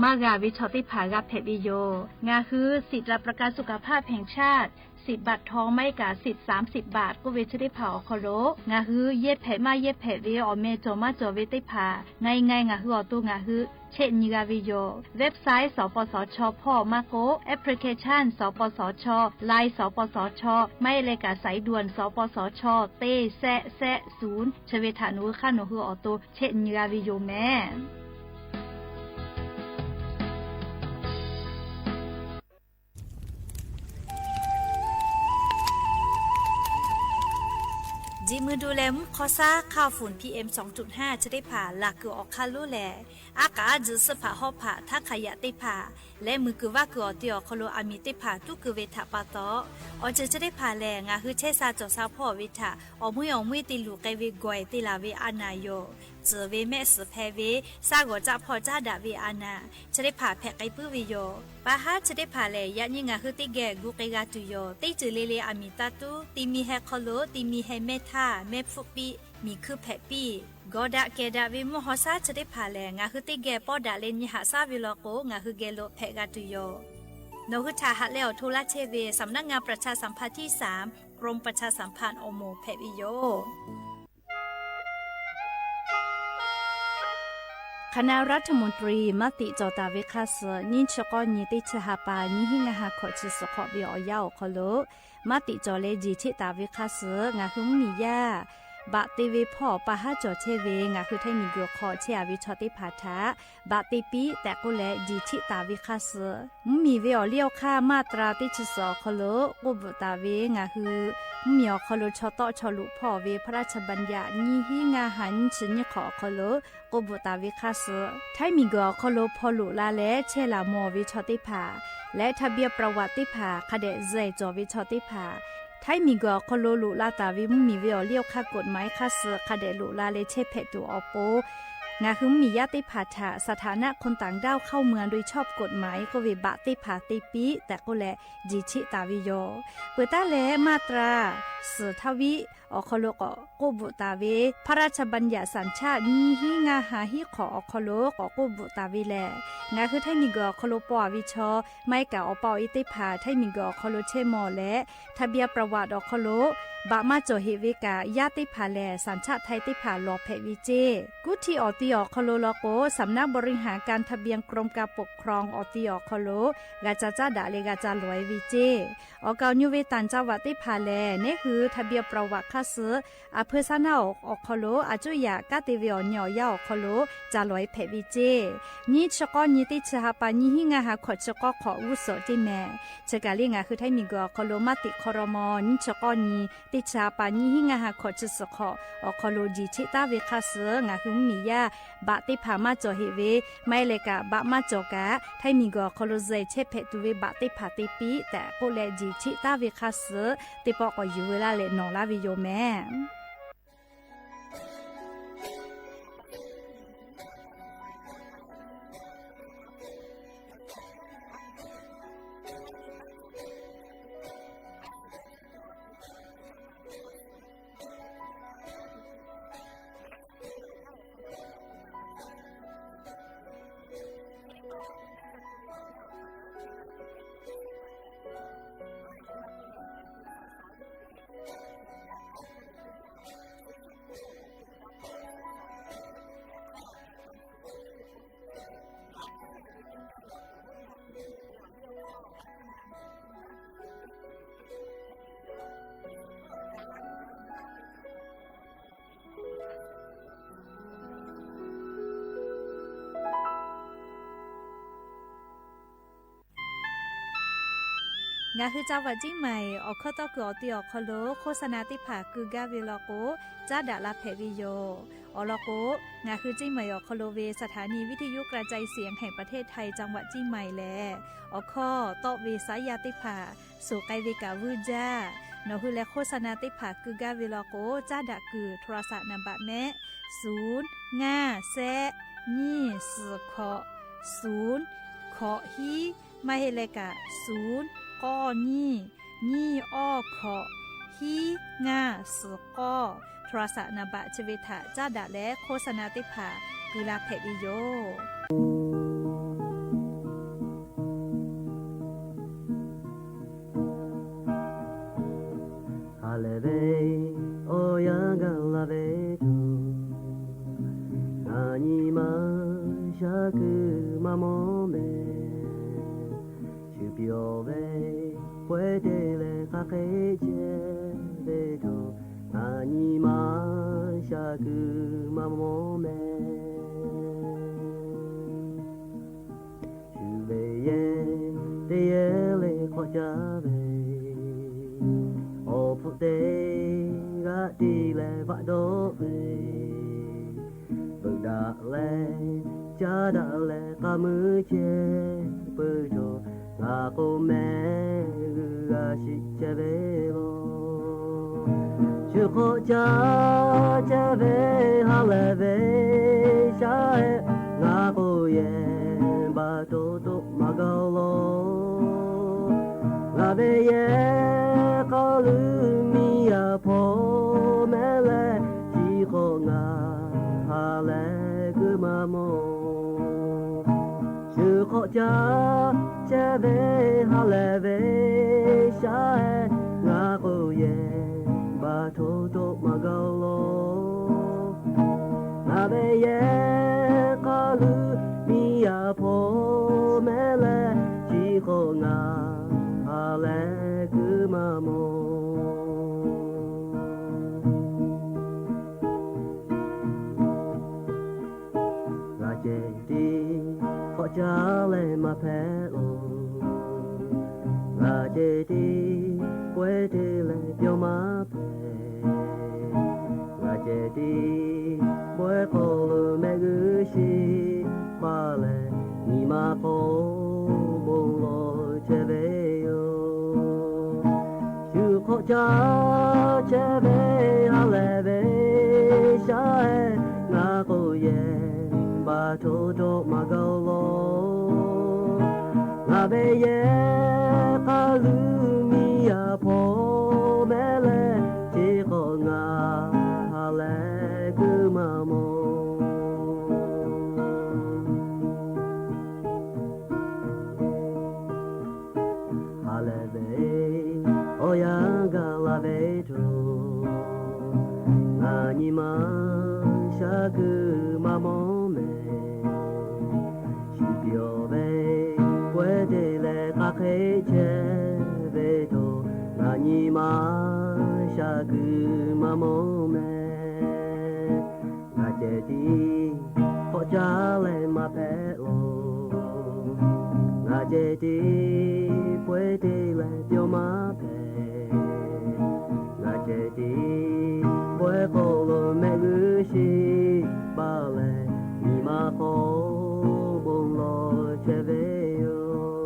maˇ g'a ve chaw teˇ hpaˍ g'a hpehꞈ ve yoˬ. Ngaˬ hui สิทธิ์หลักประกันสุขภาพแห่งชาติ siꞈ baꞈ htaw maˇ heˆ kaꞈ siꞈ สามสิบบาท k'oˆ ve chi teˇ hpaˍ awˬ hk'aw lo ngaˬ hui yehˇ hpehꞈ maˇ yehˇ hpehꞈ ve awˬ meh cawˬ maˇ cawˬ ve teˇ hpaˍ ngaˬ ngaˬ ngaˬ hui awˬ to ngaˬ hui chehˆ nyi g'a ve yoˬ. Website สปสช hpawˇ maˇ k'oˆ, application สปสช Line สปสช maˇ heˆ leh kaꞈ สายด่วน สปสช teˇ sehˆ sehˆ ศูนย์ chi ve htaꞈ nawˬ hui hk'aˇ nawˬ hui awˬ to chehˆ nyi g'a ve yoˬ meh. Jeꞈ mui do leh mvuhˇ hk'aw shaˉ hk'aˇ funˍ PM สองจุดห้า chi teˇ hpaˍ laˬ kuiˬ awˬ hk'aˇ lonˉ lehˬ, aˉ k'aˉ juˬ suhˆ hpaꞈ hawˉ hpaꞈ htaˇ hk'aˬ yaꞈ teˇ hpaˍ leh muiˬ kuiˬ vaˇ kuiˬ awˬ ti awˬ hk'aw lo aˬ miˍ teˇ hpaˍ tuˉ keu ve htaꞈ pa taw, awˬ ceuˬ chi teˇ hpaˍ lehˬ ngaˬ hui chehˇ sha cawˬ sha hpawˇ ve htaꞈ awˬ meuˇ awˬ meuˇ te luˬ k'ai ve gawˬ e te laˬ ve a naˍ yoˬ. Tcuhˍ ve mehˆ suhˍ hpehˇ ve, shaˉ g'awˬ caˆ hpawˇ caˉ daꞈ ve a naˍ chi teˇ hpaˍ hpehꞈ k'ai puiˉ ve yoˬ. Pa haˉ chi teˇ hpaˍ lehˬ, yaꞈ nyi ngaˬ hui teˇ geh gu k'ai g'a tuˬ yoˬ. Teˇ ceuˬ le le aˬ miˍ taˇ tuˉ, ti mi heh hk'aw lo ti mi heh mehˇ htaˇ mehˇ hpfuhˆ piˆ miˬ hkuiˇ hpehꞈ piˇ. Gawˬ daꞈ kehˬ daꞈ ve mvuhˇ haw shaˉ chi teˇ hpaˍ lehˬ, ngaˬ hui teˇ geh pawˆ daꞈ leh nyi haꞈ shaˉ ve law k'o, ngaˬ hui geh lo hpehꞈ g'a tuˬ yoˬ. Nawˬ hui htaꞈ haꞈ leh awˬ hto laˇ chehˇ ve สำนักงานประชาสัมพันธ์ที่สาม กรมประชาสัมพันธ์ awˬ moˍ hpehꞈ ve yoˬ. คณะรัฐมนตรี maˇ tiꞈ cawˬ taˍ ve hk'aˇ suh, nyiˇ chi k'awˇ nyi teˇ chi ha pa nyiˇ hinˉ ngaˇ ha hkawꞈ chi suhˍ hk'awꞈ ve awˬ yanˇ awˬ hk'aw lo maˇ tiꞈ cawˬ leh jeˬ cheˆ taˍ ve hk'aˇ suh, ngaˬ hui mvuhˇmiˬ yaˇ baꞈ te ve hpawˇ awˬ pa haˉ cawˬ chehˇ ve ngaˬ hui Htaiˇ miˬguiˬ hk'aw chehˇ a ve chaw teˇ hpaˍ htaꞈ baꞈ te piˇ tehꞈ k'oˆ leh jeˬ cheˆ taˍ ve hk'aˇ suh, mvuhˇmiˬ ve awˬ liˇ awˬ hk'aˇ maˇ tra teˇ chi suhˍ awˬ hk'aw lo k'oˆ bvuhꞈ taˍ ve ngaˬ hui mvuhˇmiˬ awˬ hk'aw lo chaw tawˆ chaw loꞈ hpawˇ ve พระราชบัญญัติ nyiˇ hinˉ ngaˇ ha nyiˇ chi nyiˇ hk'awꞈ awˬ hk'aw lo k'oˆ bvuhꞈ taˍ ve hk'aˇ suh, Htaiˇ miˬguiˬ awˬ hk'aw lo hpaw loꞈ la leh chehˇ laˬ mawˬ ve chaw teˇ hpaˍ leh ทะเบียนประวัติ teˇ hpaˍ hk'a dehꞈ zuhꞈ cawˬ ve chaw teˇ hpaˍ, Htaiˇ miˬguiˬ awˬ hk'aw lo loꞈ la taˍ ve mvuhˇmiˬ ve awˬ liˇ awˬ hk'aˇ กฎหมาย hk'aˇ suh hk'a dehꞈ loꞈ la leh chehˇ hpehꞈ tuˬ awˬ pon, ngaˬ hui mvuhˇmiˬ yaˇ teˇ hpaˍ htaꞈ สถานะคนต่างด้าวเข้าเมืองโดยชอบกฎหมาย k'oˆ ve baꞈ teˇ hpaˍ te piˇ tehꞈ k'oˆ leh jeˬ cheˆ taˍ ve yoˬ. Peuˬ taˉ leh maˇ tra suhˍ htaˇ viˉ awˬ hk'aw lo k'awꞈ k'oˆ bvuhꞈ taˍ ve พระราชบัญญัติสัญชาติ nyiˇ hinˉ ngaˇ ha hiˉ hk'awꞈ awˬ hk'aw lo k'awꞈ k'oˆ bvuhꞈ taˍ ve lehˬ, ngaˬ hui Htaiˇ miˬguiˬ awˬ hk'aw lo paw a ve chaw maˇ heˆ kaꞈ awˬ pa awˬ e teˇ hpaˍ Htaiˇ miˬguiˬ awˬ hk'aw lo chehˇ mawˬ leh ทะเบียนประวัติ awˬ hk'aw lo baꞈ maˇ cawˬ heꞈ ve kaꞈ yaˇ teˇ hpaˍ lehˬ สัญชาติไทย teˇ hpaˍ lawˬ hpehꞈ ve ceˇ. Kuˇ htiˇ awˬ ti awˬ hk'aw lo law k'o, สำนักบริหารการทะเบียน กรมการปกครอง awˬ ti awˬ hk'aw lo g'a ca caˉ daꞈ leh g'a ca lawˬ e ve ceˇ. Awˬ kaˍ awˬ nyi ve ต่างจังหวัด teˇ hpaˍ lehˬ, neˉ hui ทะเบียนประวัติ hk'aˇ suh a hpuˇ saˉ naˉ awˬ hk'aw lo a cuˇ yaꞈ kanˉ te ve awˬ nyi awˬ yanˇ awˬ hk'aw lo ca lawˬ e hpehꞈ ve ceˇ. Nyiˇ chi k'awˇ nyi teˇ chi ha pa nyiˇ hinˉ ngaˇ ha hkawꞈ chi k'awˇ hk'awꞈ g'uˇ suhˍ ceˇ mehˍ. Chi kaˬ le ngaˬ hui Htaiˇ miˬguiˬ awˬ hk'aw lo maˇ tiꞈ hk'aw raw maw nyiˇ chi k'awˇ nyi teˇ chi ha pa nyiˇ hinˉ ngaˇ ha hkawꞈ chi suhˍ hk'awꞈ awˬ hk'aw lo jeˬ cheˆ taˉ ve hk'aˇ suh ngaˬ hui mvuhˇmiˬ yaˇ baꞈ teˇ hpaˍ maˇ cawˬ heꞈ ve, maˇ heˆ leh kaꞈ baꞈ maˇ cawˬ kaꞈ Htaiˇ miˬguiˬ awˬ hk'aw lo zuhꞈ chehˇ hpehꞈ tuˬ ve baꞈ teˇ hpaˍ te piˇ tehꞈ k'oˆ leh jeˬ cheˆ taˉ ve hk'aˇ suh teˇ pawˆ k'awꞈ yuˬ veu laˇ leh nawˬ laˇ ve yoˬ mehˍ. Ngaˬ hui จังหวัดเชียงใหม่ awˬ hkawˇ tawˇ kuiˬ awˬ ti awˬ hk'aw lo โฆษณา teˇ hpaˍ keu gaˇ ve law k'o, caˉ daꞈ la hpehꞈ ve yoˬ. Awˬ lawn k'o, ngaˬ hui เชียงใหม่ awˬ hk'aw lo ve สถานีวิทยุกระจายเสียงแห่งประเทศไทย จังหวัดเชียงใหม่ lehˬ, awˬ hkawˇ tawˆ ve saˉ yaˇ teˇ hpaˍ suhˍ k'ai ve kaꞈ vuiˇ jaˇ. Nawˬ hui leh โฆษณา teˇ hpaˍ keu gaˇ ve law k'o, caˉ daꞈ kuiˬ โทรศัพท์ naˍ baꞈ mehˆ, suˍ ngaˇ shehˆ nyiˇ suhˍ hkawꞈ suˍ hkawꞈ hiˉ, maˇ heˆ leh kaꞈ suˍ k'awˇ nyiˇ nyiˇ awˇ hkawꞈ hiˉ ngaˇ suhˍ k'awˇ โทรศัพท์ naˍ baꞈ chi ve htaꞈ caˉ daꞈ leh โฆษณา teˇ hpaˍ keu la hpehꞈ ve yoˬ. Ha lehˬ ve awˬ yanˇ gaˬ la ve htaꞈ, ngaˬ nyi ma shaˉ kuiˬ maˇ mawˬ mehˍ. Shu pyawˬ ve pawehˇ te leh hk'aˬ hk'e chehˇ ve htaꞈ, ngaˬ nyi ma shaˉ kuiˬ maˇ mawˬ mehˍ. Shu ve yehˬ teˇ yehˬ le hk'awꞈ caˇ ve, awˬ hpfuhˆ teˇ g'aˇ tiˉ leh vaꞈ dawˆ ve, veuꞈ daꞈ leh caˉ daꞈ leh k'a muiˉ chehˇ peuˬ htawˇ, ngaˬ k'o mehˆ g'uiˬ g'a shiˍ chehˇ ve law. Shu hk'awꞈ caˇ chehˇ ve ha lehˬ ve shaˉ ehˉ, ngaˬ k'o yehˬ baˬ to toˆ maˇ gaˬ law. Ngaˬ ve yehˬ k'aw luˬ miˇ yaˇ hpawˇ mehˆ leh, chi hk'awꞈ caˇ chehˇ ve ha lehˬ ve shaˉ-ehˍ, ngaˬ k'oˍ yehˬ baˬ hto toˆ maˇ gaˬ-oˬ laˇ. Ngaˬ ve yehˬ k'aˇ luˬ miˇ yaˇ hpaw mehˍ leh, chi hk'awꞈ ngaˬ ha lehˬ kuiˬ maˇ mawˬ. Ngaˬ ceh tiˉ hk'awꞈ caˇ leh maˇ hpehꞈ-oˬ. Ngaˬ ceh tiˉ pawehˇ te leh pyawˇ maˇ hpehꞈ. Ngaˬ ceh tiˉ pawehˇ hk'aw lo mehˆ g'uˇ shiˍ paˍ leh, nyi ma hk'aw bon lawˬ chehˇ ve yoˬ. Shu hk'awꞈ caˇ chehˇ ve ha lehˬ ve shaˉ-ehˍ, ngaˬ k'oˍ yehˬ baˬ hto toˆ maˇ gaˬ-oˬ laˇ. Ngaˬ ve yehˬ k'aˇ luˬ miˇ yaˇ hpaw mehˍ leh, chi hk'awꞈ ngaˬ ha lehˬ kuiˬ maˇ mawˬ. Ha lehˬ ve awˬ yanˇ gaˬ la ve htaꞈ, ngaˬ nyi ma shaˉ kuiˬ maˇ mawˬ mehˍ. Shu pyawˬ ve pawehˇ te leh k'aˇ hk'e chehˇ ve htaꞈ, ngaˬ nyi ma shaˉ kuiˬ maˇ mawˬ mehˍ. Ngaˬ ceh tiˉ hk'awꞈ caˇ leh maˇ hpehꞈ-oˬ. Ngaˬ ceh tiˉ pawehˇ te leh pyawˇ maˇ hpehꞈ. Ngaˬ ceh tiˉ pawehˇ hk'aw lo mehˆ g'uˇ shiˍ paˍ leh, nyi ma hk'aw bon lawˬ chehˇ ve yoˬ.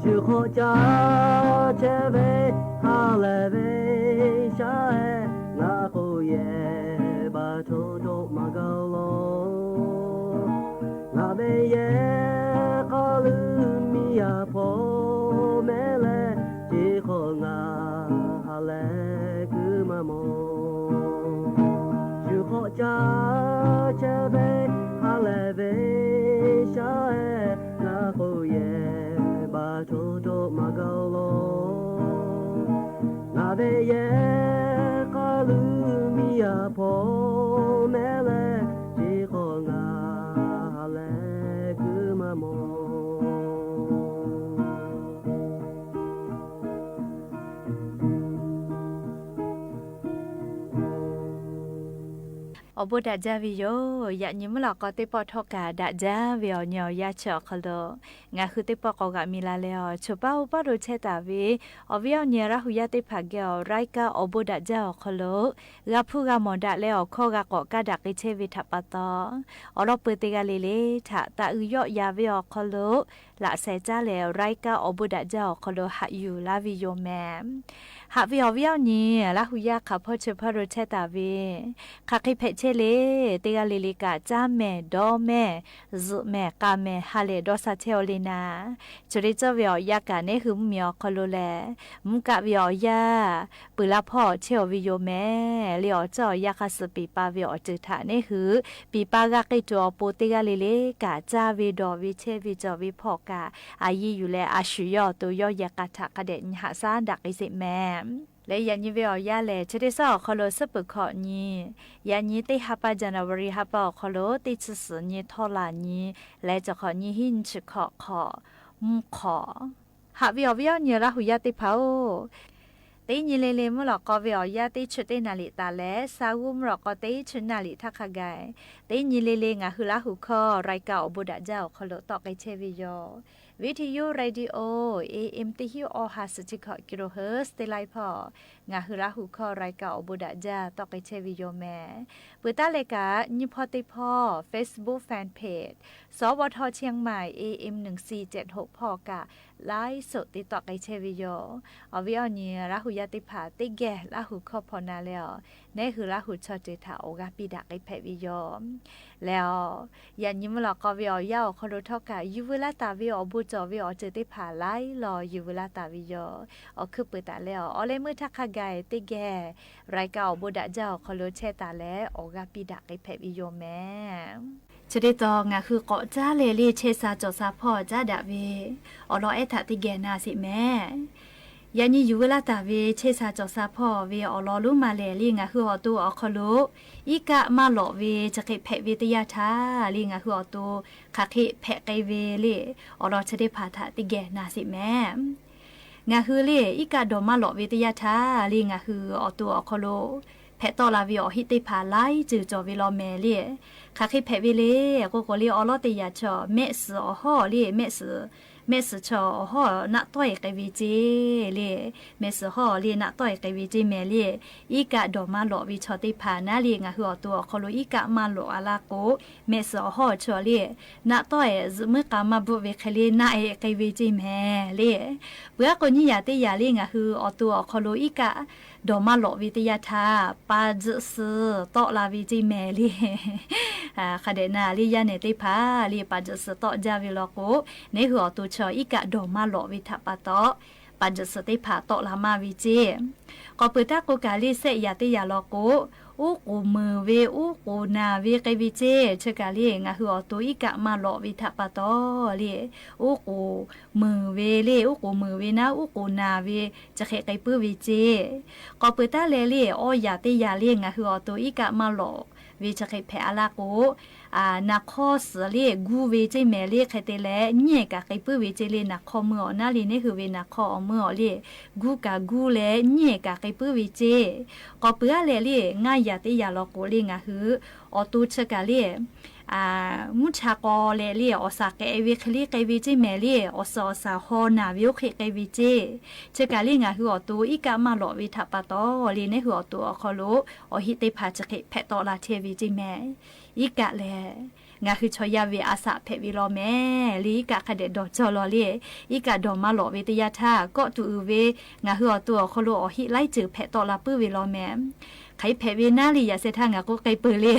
Shu hk'awꞈ caˇ chehˇ ve ha lehˬ ve shaˉ-ehˍ, ngaˬ k'oˍ yehˬ baˬ hto toˆ maˇ gaˬ-oˬ laˇ. Ngaˬ ve yehˬ k'aˇ luˬ miˇ yaˇ hpaw mehˍ leh, chi hk'awꞈ ngaˬ ha lehˬ kuiˬ maˇ mawˬ. Shu hk'awꞈ caˇ chehˇ ve ha lehˬ ve shaˉ-ehˍ, ngaˬ k'oˍ yehˬ baˬ hto toˆ maˇ gaˬ-oˬ laˇ. Ngaˬ ve yehˬ k'aˇ luˬ miˇ yaˇ hpaw mehˍ leh, chi hk'awꞈ ngaˬ ha lehˬ kuiˬ maˇ mawˬ. Awˬ bon daꞈ jaˇ ve yoˬ. Yaꞈ nyi mvuhˇ lawꞈ k'aw teˇ pawˆ htawˇ kaꞈ daꞈ jaˇ ve awˬ nyi awˬ yanˇ chi awˬ hk'aw lo ngaˬ hui teˇ pawˆ k'awꞈ g'aꞈ mi la leh, awˬ choˬ paˇ oˇ paˇ lo chehˇ taˍ ve awˬ viˉ awˬ nyi Laˇ huˍ yaˇ teˇ hpaˍ geh awˬ รายการ awˬ bon daꞈ jaˇ awˬ hk'aw lo g'a hpuˇ g'a mawˬ daꞈ leh, awˬ hkawˇ g'a k'awꞈ kaˇ daꞈ k'ai chehˇ ve htaꞈ pa taw, awˬ lawn peu teˇ g'aˇ le le htaꞈ taꞈ uiˍ yawˆ yan ve awˬ hk'aw lo laꞈ sheh caˉ leh, awˬ รายการ awˬ bon daꞈ jaˇ awˬ hk'aw lo haꞈ yuˬ laˇ ve yoˬ mehˍ. Haꞈ ve awˬ viˉ awˬ nyi Laˇ huˍ yaˇ hk'aˬ hpawˇ chi hpawˇ lo chehˇ taˍ ve, hk'aˬ hk'e hpehꞈ chehˇ le, teˇ g'aˇ le le kaꞈ caˇ mehˍ, dawˇ mehˍ, zuhꞈ mehˍ, k'a mehˍ, ha lehˬ dawˇ sha chehˇ-aw le naˍ. Chi hk'e cawˇ ve awˬ yanˇ kaꞈ neˉ hui mvuhˇmiˬ awˬ hk'aw lo lehˬ, mvuhˇ kaˆ ve awˬ yanˇ peuˬ laˇ hpawˇ chehˇ-aw ve yoˬ mehˍ. Le awˬ cawˇ awˬ yanˇ hk'a suh piˍ pa ve awˬ ceuˬ htaꞈ neˉ hui piˍ pa g'a k'ai tuˬ awˬ pon, teˇ g'aˇ le le kaꞈ caˇ ve, dawˬ ve, chehˇ ve, cawˬ ve hpawˇ kaꞈ a yiˇ yuˬ leh, a shu yawˇ awˬ to yawˇ yehˬ k'a htaꞈ hk'a dehꞈ nyi haꞈ shaˉ daꞈ k'ai sheˍ mehˍ. Leh yaꞈ nyi ve awˬ yanˇ lehˬ, chi teˇ shaˉ awˬ hk'aw lo suhˉ peuˬ hkawꞈ nyi, yaꞈ nyi teˇ ha pa January ha pa awˬ hk'aw lo teˇ chi suhˍ nyi htawˇ laˬ nyi leh, cawˬ hk'awꞈ nyi hiˉ nyi chi hkawꞈ hk'awꞈ mvuhˇ hk'awꞈ. Haꞈ ve awˬ viˉ awˬ nyi Laˇ huˍ yaˇ teˇ hpaˍ-oˬ, teˇ nyi le le mvuhˇ lawꞈ k'aw ve awˬ yanˇ teˇ chi teˇ naˍ riˍ taˍ leh, sa g'uˇ mvuhˇ lawꞈ k'aw teˇ chi naˍ riˍ htaˇ hk'a gaˬ, teˇ nyi le le ngaˬ hui Laˇ huˍ hkawˇ รายการ awˬ bon daꞈ jaˇ awˬ hk'aw lo tawˆ k'ai chehˇ ve yoˬ. Viˉ hti yuˇ radio A M teˇ hinˉ awˬ ha suhˍ chi hkawꞈ kilohertz teˇ laiˉ hpawˇ, ngaˬ hui Laˇ huˍ hkawˇ รายการ awˬ bon daꞈ jaˇ tawˆ k'ai chehˇ ve yoˬ mehˍ. Peuˬ taˉ leh kaꞈ nyiˇ hpawˇ teˇ hpawˇ Facebook fan page สวท เชียงใหม่ A M หนึ่งสี่เจ็ดหก hpawˇ kaꞈ ไลฟ์สด te tawˆ k'ai chehˇ ve yoˬ. Awˬ viˉ awˬ nyi Laˇ huˍ yaˇ teˇ hpaˍ teˇ geh Laˇ huˍ hkawˇ hpawnˬ na leh, awˬ neˉ hui Laˇ huˍ chaw ceuˬ htaꞈ awˬ g'aˇ piˇ daꞈ k'ai hpehꞈ ve yoˬ. Leh awˬ, yaꞈ nyi mvuhˇ lawꞈ k'aw ve awˬ yanˇ awˬ hk'aw lo htawˇ kaꞈ yuˬ veu laˇ taˍ ve awˬ bon cawˬ ve awˬ ceuˬ teˇ hpaˍ laiˉ law yuˬ veu laˇ taˍ ve yoˬ. Awˬ hkuiˉ peuˬ taˍ leh awˬ, awˬ leh meuˇ htaˇ hk'a gaˬ teˇ geh รายการ awˬ bon daꞈ jaˇ awˬ hk'aw lo chehˇ taˍ leh awˬ g'aˇ piˇ daꞈ k'ai hpehꞈ ve yoˬ mehˍ. Chi htaꞈ pa taw ngaˬ hui k'awꞈ caˉ leh le chehˇ sha cawˬ sha hpawˇ caˉ daꞈ ve awˬ lawn ehˉ htaꞈ teˇ geh na sheˍ mehˍ. Yaꞈ nyi yuˬ ve laˇ taˍ ve chehˇ sha cawˬ sha hpawˇ ve awˬ lawn lonˉ ma lehˬ le ngaˬ hui awˬ to awˬ hk'aw lo iˉ kaˆ maˇ lawꞈ ve chi hk'e hpehꞈ ve teˇ yanˇ htaˇ le ngaˬ hui awˬ to hk'aˬ hk'e hpehꞈ k'ai ve le awˬ lawn chi teˇ hpaˍ htaꞈ teˇ geh na sheˍ mehˍ. Ngaˬ hui le iˉ kaˆ dawˬ maˇ lawꞈ ve teˇ yanˇ htaˇ le ngaˬ hui awˬ to awˬ hk'aw lo hpehꞈ tawˆ la ve awˬ heˆ teˇ hpaˍ laiˉ ceuˬ cawˬ ve law mehˍ le. Hk'aˬ hk'e hpehꞈ ve le k'o k'o le awˬ lawn teˇ yanˇ chaw mehˆ suhˍ awˬ hawˉ le mehˆ suhˍ, mehˆ suhˍ chaw awˬ hawˉ naˆ tawˆ e k'ai ve ceˇ le. Mehˆ suhˍ hawˉ le naˆ tawˆ e k'ai ve ceˇ mehˍ le. Iˉ kaˆ dawˬ maˇ lawꞈ ve chaw teˇ hpaˍ naˉ le ngaˬ hui awˬ to awˬ hk'aw lo iˉ kaˆ maˇ lawꞈ a laˇ k'o, mehˆ suhˍ awˬ hawˉ chaw le naˆ tawˆ e zuhꞈ muiˉ k'a maˇ bvuhˆ ve hk'e le naˆ e k'ai ve ceˇ mehˍ le. Peuˬ aˉ k'o nyiˇ yanˇ teˇ yanˇ le ngaˬ hui awˬ to awˬ hk'aw lo iˉ kaˆ dawˬ maˇ lawꞈ ve teˇ yanˇ htaˇ pa tzuhꞈ suhˍ tawˆ la ve ceˇ mehˍ le. Hk'a dehꞈ na le yaˇ nehˬ teˇ hpaˍ le pa tzuhꞈ suhˍ tawˆ jaˇ ve law k'o, neˉ hui awˬ to chaw iˉ kaˆ dawˬ maˇ lawꞈ ve htaꞈ pa taw, pa tzuhꞈ suhˍ teˇ hpaˍ tawˆ la maˇ ve ceˇ. K'awꞈ peuˬ taˉ k'o kaꞈ le shehˆ yanˇ teˇ yanˇ law k'o, uˉ k'oˍ muiˬ ve uˉ k'oˍ naˬ ve k'ai ve ceˇ. Chi kaꞈ le ngaˬ hui awˬ to iˉ kaˆ maˇ lawꞈ ve htaꞈ pa taw le, uˉ k'oˍ muiˬ ve le uˉ k'oˍ muiˬ ve naˉ uˉ k'oˍ naˬ ve chi hk'e k'ai puiˉ ve ceˇ. K'awꞈ peuˬ taˉ leh le awˇ yanˇ teˇ yanˇ le ngaˬ hui awˬ to iˉ kaˆ maˇ lawꞈ ve chi hk'e hpehꞈ a laˇ k'o, naˍ hk'awˇ suhˍ le guˇ ve ceˇ mehˍ le hk'e te leh nyiˉ ehˍ kaꞈ k'ai puiˉ ve ceˇ le. Naˍ hk'awˇ meuˇ awˬ naˉ le neˉ hui ve naˍ hk'awˇ awˬ meuˇ awˬ le guˇ kaꞈ guˇ leh nyiˉ ehˍ kaꞈ k'ai puiˉ ve ceˇ. K'awꞈ peuˬ aˉ leh le ngaˇ yanˇ teˇ yanˇ law k'o le ngaˬ hui awˬ to chi kaꞈ le mvuhˇ cha k'aw leh le awˬ saˍ k'ehꞈ ve hk'e le k'ai ve ceˇ mehˍ le. Awˬ suhˍ awˬ saˍ haw naˬ ve oˇ hk'e k'ai ve ceˇ. Chi kaꞈ le ngaˬ hui awˬ to iˉ kaˆ maˇ lawꞈ ve htaꞈ pa taw le neˉ hui awˬ to awˬ hk'aw lo awˬ heˆ teˇ hpaˍ chi hk'e hpehꞈ tawˆ la chehˇ ve ceˇ mehˍ. Iˉ kaˆ lehˬ ngaˬ hui chaw yaˇ ve a shaꞈ hpehꞈ ve law mehˍ le. Iˉ kaˆ hk'a dehꞈ dawˬ cawˇ law le, iˉ kaˆ dawˬ maˇ lawꞈ ve teˇ yanˇ htaˇ kawˆ tuˬ uiˍ ve ngaˬ hui awˬ to awˬ hk'aw lo awˬ heˆ laiˉ ceuˬ hpehꞈ tawˆ la puiˉ ve law mehˍ. Hk'aˬ hk'e hpehꞈ ve naˉ le yaꞈ sheh htaˇ ngaˬ k'oˆ k'ai peuˬ le.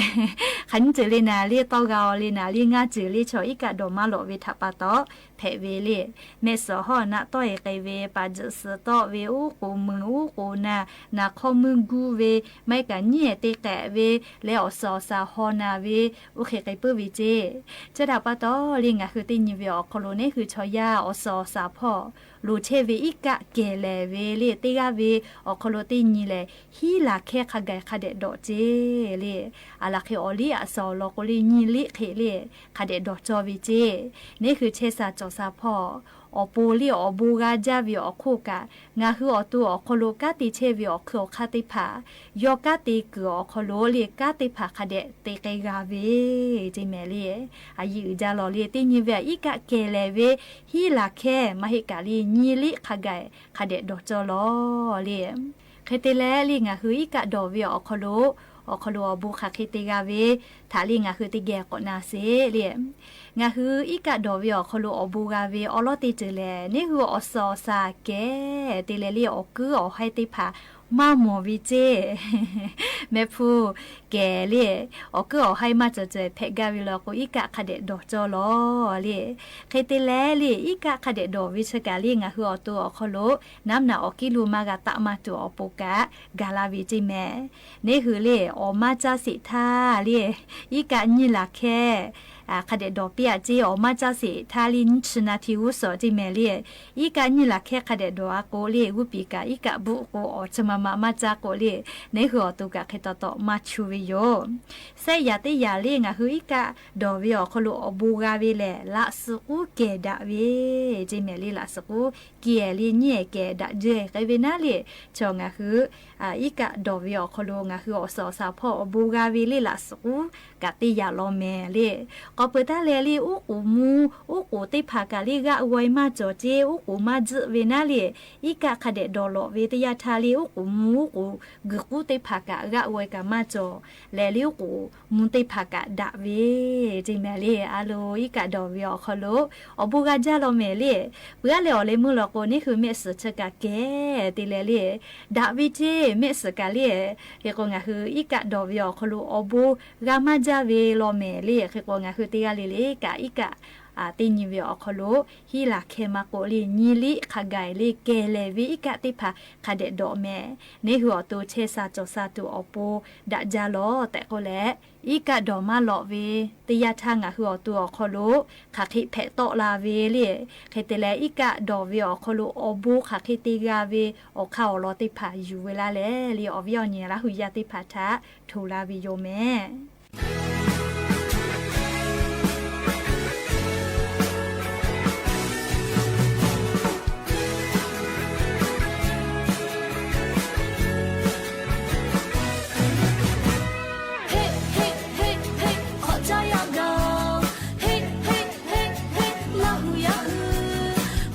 Hk'aˬ nyiˇ ceuˬ le naˍ le tawˇ g'a aw le naˍ le ngaˇ ceuˬ le chaw iˉ kaˆ dawˬ maˇ lawꞈ ve htaꞈ pa taw hpehꞈ ve le. Mehˆ suhˍ awˬ hawˉ naˆ tawˆ e k'ai ve, pa tzuhꞈ suhˍ tawˆ ve, uˉ k'oˍ muiˬ uˉ k'oˍ naˬ, naˍ hk'awˇ meuˇ guˇ ve, maˇ heˆ kaꞈ nyiˉ ehˍ te k'ehꞈ ve leh awˬ suhˍ awˬ saˍ haw naˬ ve oˇ hk'e k'ai puiˉ ve ceˇ. Chi htaꞈ pa taw le ngaˬ hui teˇ nyi ve awˬ hk'aw lo neˉ hui chaw yaˇ awˬ suhˍ awˬ saˍ hpawˇ loˍ chehˇ ve iˉ kaˆ kehˬ lehˍ ve le teˇ g'aˇ ve awˬ hk'aw lo teˇ nyi lehˬ hiˉ laˬ hkehˇ hk'a gaˬ hk'a dehꞈ dawˬ ceˇ le. Aˬ laˬ hk'e awˬ liˇ aˬ suhˍ awˬ lawn k'o le nyi liˆ hk'e le hk'a dehꞈ dawˬ cawˇ ve ceˇ. Neˉ hui chehˇ sha cawˬ sha hpawˇ awˬ pon le awˬ bon g'a jaˇ ve awˬ hk'oˆ kaꞈ ngaˬ hui awˬ to awˬ hk'aw lo kanˉ te chehˇ ve awˬ hkui awˬ hk'aˇ teˇ hpaˍ yawˇ kanˉ te kuiˬ awˬ hk'aw lo le kanˉ teˇ hpaˍ hk'a dehꞈ te k'ai g'a ve ceˇ mehˍ le. A yiˇ uiˍ jaˇ law le teˇ nyi ve iˉ kaˆ kehˬ lehˍ ve hiˉ laˬ hkehˇ maˇ heˆ kaꞈ le nyi liˆ hk'a gaˬ hk'a dehꞈ dawˬ cawˇ law le. Hk'e te leh le ngaˬ hui iˉ kaˆ dawˬ ve awˬ hk'aw lo awˬ hk'aw lo awˬ bon hk'aˬ hk'e te g'a ve htaꞈ le ngaˬ hui teˇ geh k'awꞈ na sheˍ le. Ngaˬ hui iˉ kaˆ dawˬ ve awˬ hk'aw lo awˬ bon g'a ve awˉ lawˉ teˇ ceuˬ lehˬ neˉ hui awˬ suhˍ awˬ saˍ kehˬ te leh le awˬ kuiˉ awˬ haiˇ teˇ hpaˍ maˇ mawˬ ve ceˇ. Mehˆ hpu kehˬ le awˬ kuiˉ awˬ haiˇ maˇ cawˬ cawˬ hpehꞈ gaˇ ve law k'o iˉ kaˆ hk'a dehꞈ dawˬ cawˇ law le. Hk'e te leh le iˉ kaˆ hk'a dehꞈ dawˬ ve chi kaꞈ le ngaˬ hui awˬ to awˬ hk'aw lo naˉ naꞈ awˬ kiˉ lo maˇ g'a taˆ maˇ tuˬ awˬ pon kaꞈ gaˬ la ve ceˇ mehˍ. Neˉ hui le awˬ maˇ caˇ sheˍ htaˇ le iˉ kaˆ nyiˇ laˬ hkehˇ hk'a dehꞈ dawˬ piˇ aꞈ ceˇ. Awˬ maˇ caˇ sheˍ htaˇ le nyiˇ chi na hti g'uˇ suhˍ ceˇ mehˍ le. Iˉ kaˆ nyiˇ laˬ hkehˇ hk'a dehꞈ dawˬ a k'o le g'uˇ piˍ kaꞈ iˉ kaˆ bvuhˆ k'o awˬ chi ma ma maˇ caˇ k'o le neˉ hui awˬ to kaꞈ hk'e taw taw maˇ chu ve yoˬ. Shehˆ yaꞈ teˇ yaꞈ le ngaˬ hui iˉ kaˆ dawˬ ve awˬ hk'aw lo awˬ bon g'a ve lehˬ laꞈ suhˍ k'uˉ kehˬ daꞈ ve ceˇ mehˍ le. Laꞈ suhˍ k'uˉ kehˬ le nyiˇ ehˍ kehˬ daꞈ jehˬ k'ai ve naˉ le chaw ngaˬ hui iˉ kaˆ dawˬ ve awˬ hk'aw lo ngaˬ hui awˬ suhˍ awˬ saˍ hpawˇ awˬ bon g'a ve le laꞈ suhˍ k'uˉ kaꞈ teˇ yaꞈ law mehˍ le. K'awꞈ peuˬ taˉ leh le uˉ k'oˍ mvuh uˉ k'oˍ teˇ hpaˍ kaꞈ le g'aˆ g'aw e maˇ cawˬ ceˇ. Uˉ k'oˍ maˇ tzuhˆ ve naˉ le iˉ kaˆ hk'a dehꞈ dawˬ lawꞈ ve teˇ yanˇ htaˇ le uˉ k'oˍ mvuh uˉ k'oˍ guiˬ k'uˉ teˇ hpaˍ kaꞈ g'aˆ g'aw e kaꞈ maˇ cawˬ leh le uˉ k'oˍ mvuh teˇ hpaˍ kaꞈ daꞈ ve ceˇ mehˍ le. A lo iˉ kaˆ dawˬ ve awˬ hk'aw lo awˬ bon g'a jaˇ law mehˍ le. Peuˬ aˉ leh awˬ leh meuˇ law k'o neˉ hui mehˆ suhˍ chi kaꞈ kehˬ te leh le daꞈ ve ceˇ. Mehˆ suhˍ kaꞈ le hk'e k'o ngaˬ hui iˉ kaˆ dawˬ ve awˬ hk'aw lo awˬ bon g'a maˇ jaˇ ve law mehˍ le. Hk'e k'o ngaˬ hui teˇ g'aˇ le le kaꞈ iˉ kaˆ Aˬ, teˇ nyi ve awˬ hk'aw lo Hiˉlaꞈ hkeh maˇ k'oˆ le, nyi liˇ hk'a gaˬ le kehˬ lehˬ ve iˉ kaˆ teˇ hpaˍ hk'a dehꞈ dawꞈ mehˍ. Neˇ hui awˬ to chehˇ sha cawˬ sha tuˬ awˬ pon daꞈ jaˇ lawˬ tehꞈ k'oˆ leh, iˉ kaˆ dawˬ maˇ lawꞈ ve teˇ yanˇ htaˇ ngaˬ hui awˬ to awˬ hk'aw lo hk'aˬ hk'e hpehꞈ tawˆ la ve le. Hk'e te leh, iˉ kaˆ dawˬ ve awˬ hk'aw lo awˬ bon hk'aˬ hk'e te g'a ve awˬ hk'aˇ awˬ lawn teˇ hpaˍ yuˬ ve laˇ leh le, awˬ viˉ awˬ nyi Laˇ hu yaˇ teˇ hpaˍ htaꞈ hto laˇ ve yoˬ mehˍ. Heˆ heˆ heˆ heˆ, hk'awꞈ caˇ yaˇ gaˬ-oˬ. Heˆ heˆ heˆ heˆ, Laˇ hu yaˇ hui,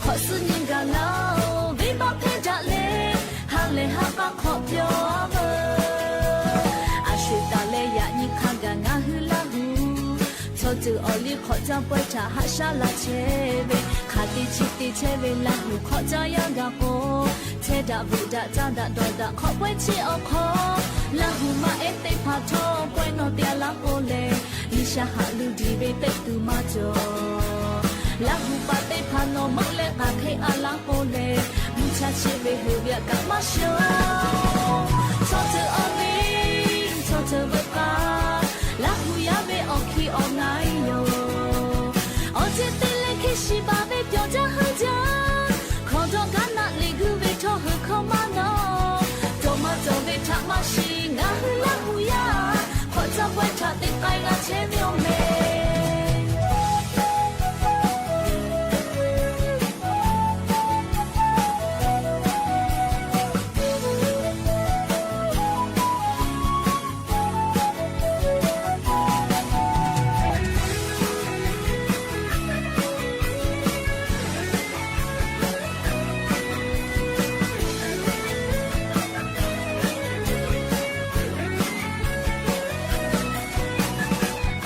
hk'awꞈ suh nyi gaˬ laˇ-oˬ. Venˇbaˆ hpehˇ daꞈ leh, ha lehˬ ha k'a hk'awꞈ pyawˬ-a veuˬ. Aˬ sho-eˬ taˍ leh yaꞈ nyi hk'a gaˬ ngaˬ hui Laˇ hu chaw ceuˬ awˬ liˇ hk'awꞈ caˇ pawehˇ htaꞈ haꞈ shaˉ la chehˇ ve, hk'aˬ te chi te chehˇ ve Laˇ hu hk'awꞈ caˇ yaˇ gaˬ k'o, chehˇ daꞈ vuꞈ daꞈ caˇ daꞈ dawˬ daꞈ hk'awꞈ pawehˇ chi awˬ hk'aw, Laˇ hu maˇ ehˉ teˇ hpaˍ htawˇ pawehˇ nawˬ te a laˇ k'o leh, G'uiˬsha haꞈ lu diˬ ve teˇ tuˬ maˇ cawˬ. Laˇ hu paˍ teˇ hpaˍ nawˬ meuˆ leh k'aˬ hk'e a laˇ k'o leh, mvuhˇ chaˇ cheˆ ve hui ve aꞈ kaꞈ maˇ shawˍ. Chaw ceuˬ awˬ liˇ chaw ceuˬ veuꞈ k'aˇ, Laˇ hu yaˇ ve awˬ hkiˇ awˬ na yoˬ. Awˬ ceuˬ te leh hk'e shiˍ baˬ ve pyawˬ jaˇ heuˆ jaˇ, hkawˇ dawˇ gaˉ naˆ liꞈ guˇ ve htawˇ hui hkawˇ maˇ nawˬ. Cawˬ maˇ cawˬ ve htaꞈ maˇ shiˍ, ngaˬ hui Laˇ hu yaˇ hk'awꞈ caˇ pawehˇ htaꞈ te k'ai g'a chehˇ ve awˬ mehˍ.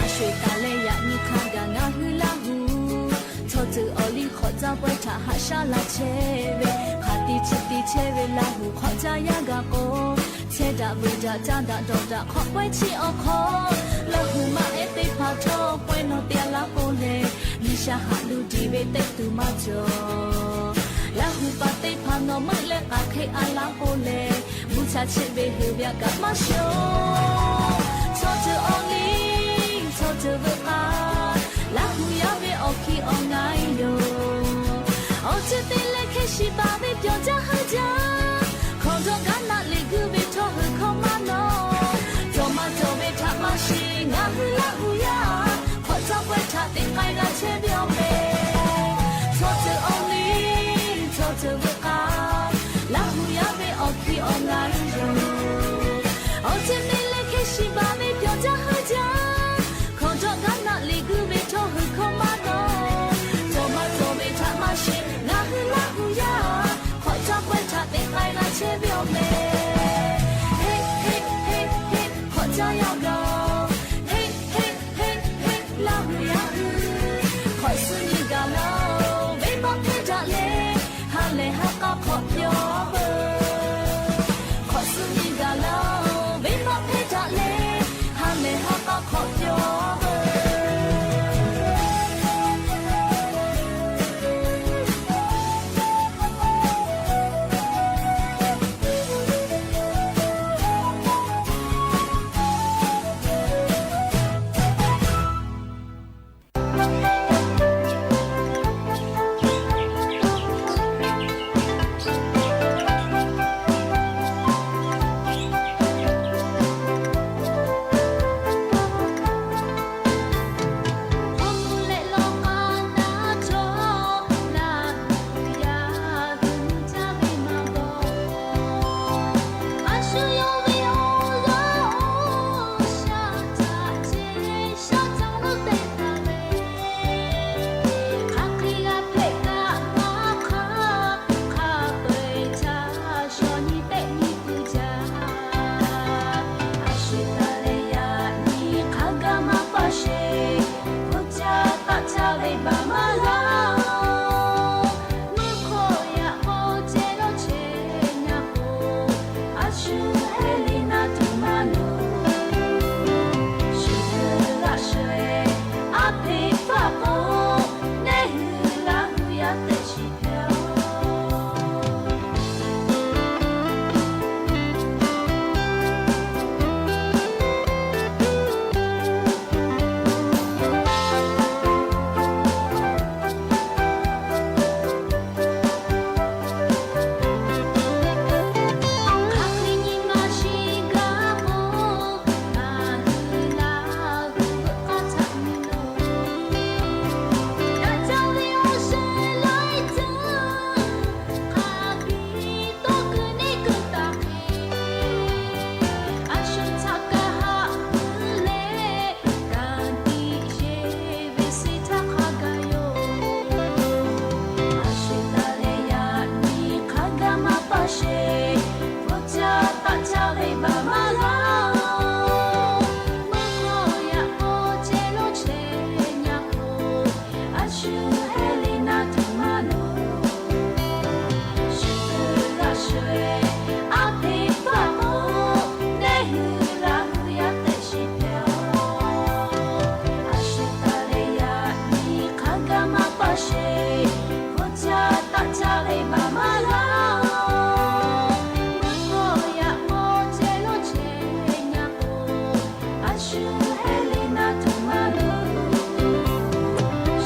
Aˬ sho-eˬ taˍ leh yaꞈ nyi hk'a gaˬ ngaˬ hui Laˇ hu chaw ceuˬ awˬ liˇ hk'awꞈ caˇ pawehˇ htaꞈ haꞈ shaˉ la chehˇ ve, hk'aˬ te chi te chehˇ ve Laˇ hu hk'awꞈ caˇ yaˇ gaˬ k'o, chehˇ daꞈ vuiˬ daꞈ caˇ daꞈ dawˬ daꞈ hk'awꞈ pawehˇ chi awˬ hk'aw, Laˇ hu maˇ ehˉ teˇ hpaˍ htawˇ pawehˇ nawˬ te a laˇ k'o leh, G'uiˬsha haꞈ lu diˬ ve teˇ tuˬ maˇ cawˬ. Laˇ hu paˍ teˇ hpaˍ nawˬ meuˆ leh k'aˬ hk'e a laˇ k'o leh, mvuhˇ chaˇ cheˆ ve hui ve aꞈ kaꞈ maˇ shawˍ. Chaw ceuˬ awˬ liˇ chaw ceuˬ veuꞈ k'aˇ, Laˇ hu yaˇ ve awˬ hkiˇ awˬ na yoˬ. Awˬ ceuˬ te leh hk'e shiˍ baˬ ve pyawˬ jaˇ heuˆ jaˇ, hkawˇ dawˇ gaˉ naˆ liꞈ guˇ ve htawˇ hui hkawˇ maˇ nawˬ. Cawˬ maˇ cawˬ ve htaꞈ maˇ shiˍ, ngaˬ hui Laˇ hu yaˇ hk'awꞈ caˇ pawehˇ htaꞈ te k'ai g'a chehˇ ve awˬ mehˍ. Chaw ceuˬ awˬ liˇ chaw ceuˬ veuꞈ k'aˇ, Laˇ hu yaˇ ve awˬ hkiˇ awˬ na yoˬ. Awˬ ceuˬ te leh hk'e shiˍ baˬ ve pyawˬ jaˇ heuˆ jaˇ, hkawˇ dawˇ gaˉ naˆ liꞈ guˇ ve htawˇ hui hkawˇ maˇ nawˬ. Cawˬ maˇ cawˬ ve htaꞈ maˇ shiˍ, ngaˬ hui Laˇ hu yaˇ hk'awꞈ caˇ pawehˇ htaꞈ te k'ai g'a chehˇ ve awˬ mehˍ. Heˆ heˆ heˆ heˆ, hk'awꞈ caˇ yaˇ gaˬ-oˬ. Heˆ heˆ heˆ heˆ, Laˇ hu yaˇ hui, hk'awꞈ suh nyi gaˬ laˇ-oˬ. Venˇbaˆ hpehˇ daꞈ leh, ha lehˬ ha k'a hk'awꞈ pyawˬ veuˬ. Hk'awꞈ suh nyi gaˬ laˇ-oˬ. Venˇbaˆ hpehˇ daꞈ leh, ha lehˬ ha k'a hk'awꞈ pyawˬ veuˬ. shu heh le naˬ htoꞈ ma loˬ. Shu kuiˬ g'a shu-e, aˬ hpeꞈ paˆ k'o, neˇ hui laˇ hu yaˇ teˇ shiˍ hpehꞈ-oˬ. A shu taˍ leh yaꞈ nyi hk'a gaˇ maˇ paˇ sheˍ, hpu caˇ taˆ caˇ ve baˬ maˇ g'a-oˬ. Mvuhˇ hk'aw yaꞈ k'aw ceh lonˉ chehˇ ve nyi k'o, a shu heh le naˬ htoꞈ ma loˬ.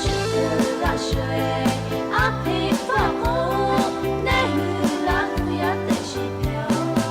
Shu kuiˬ g'a shu-e, aˬ hpeꞈ paˆ k'o, neˇ hui laˇ hu yaˇ teˇ shiˍ hpehꞈ-oˬ.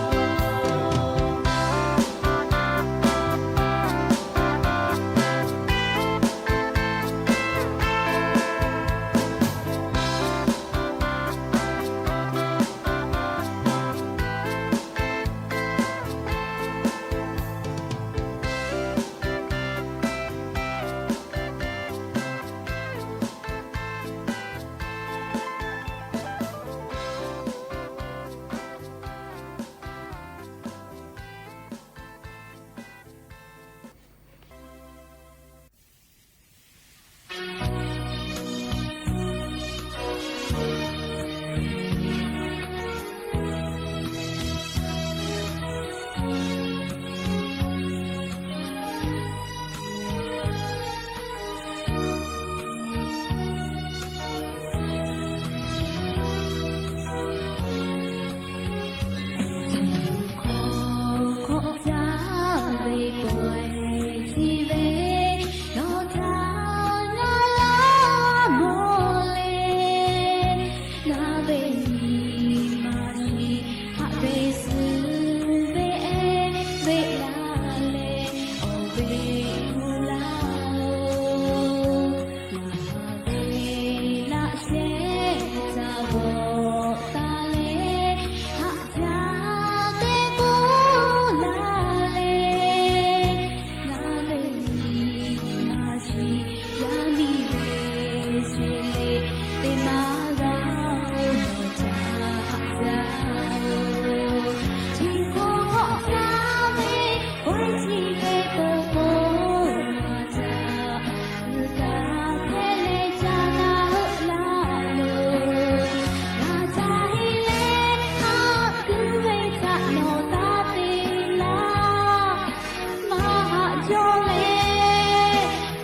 Maˇ haꞈ jaw leh,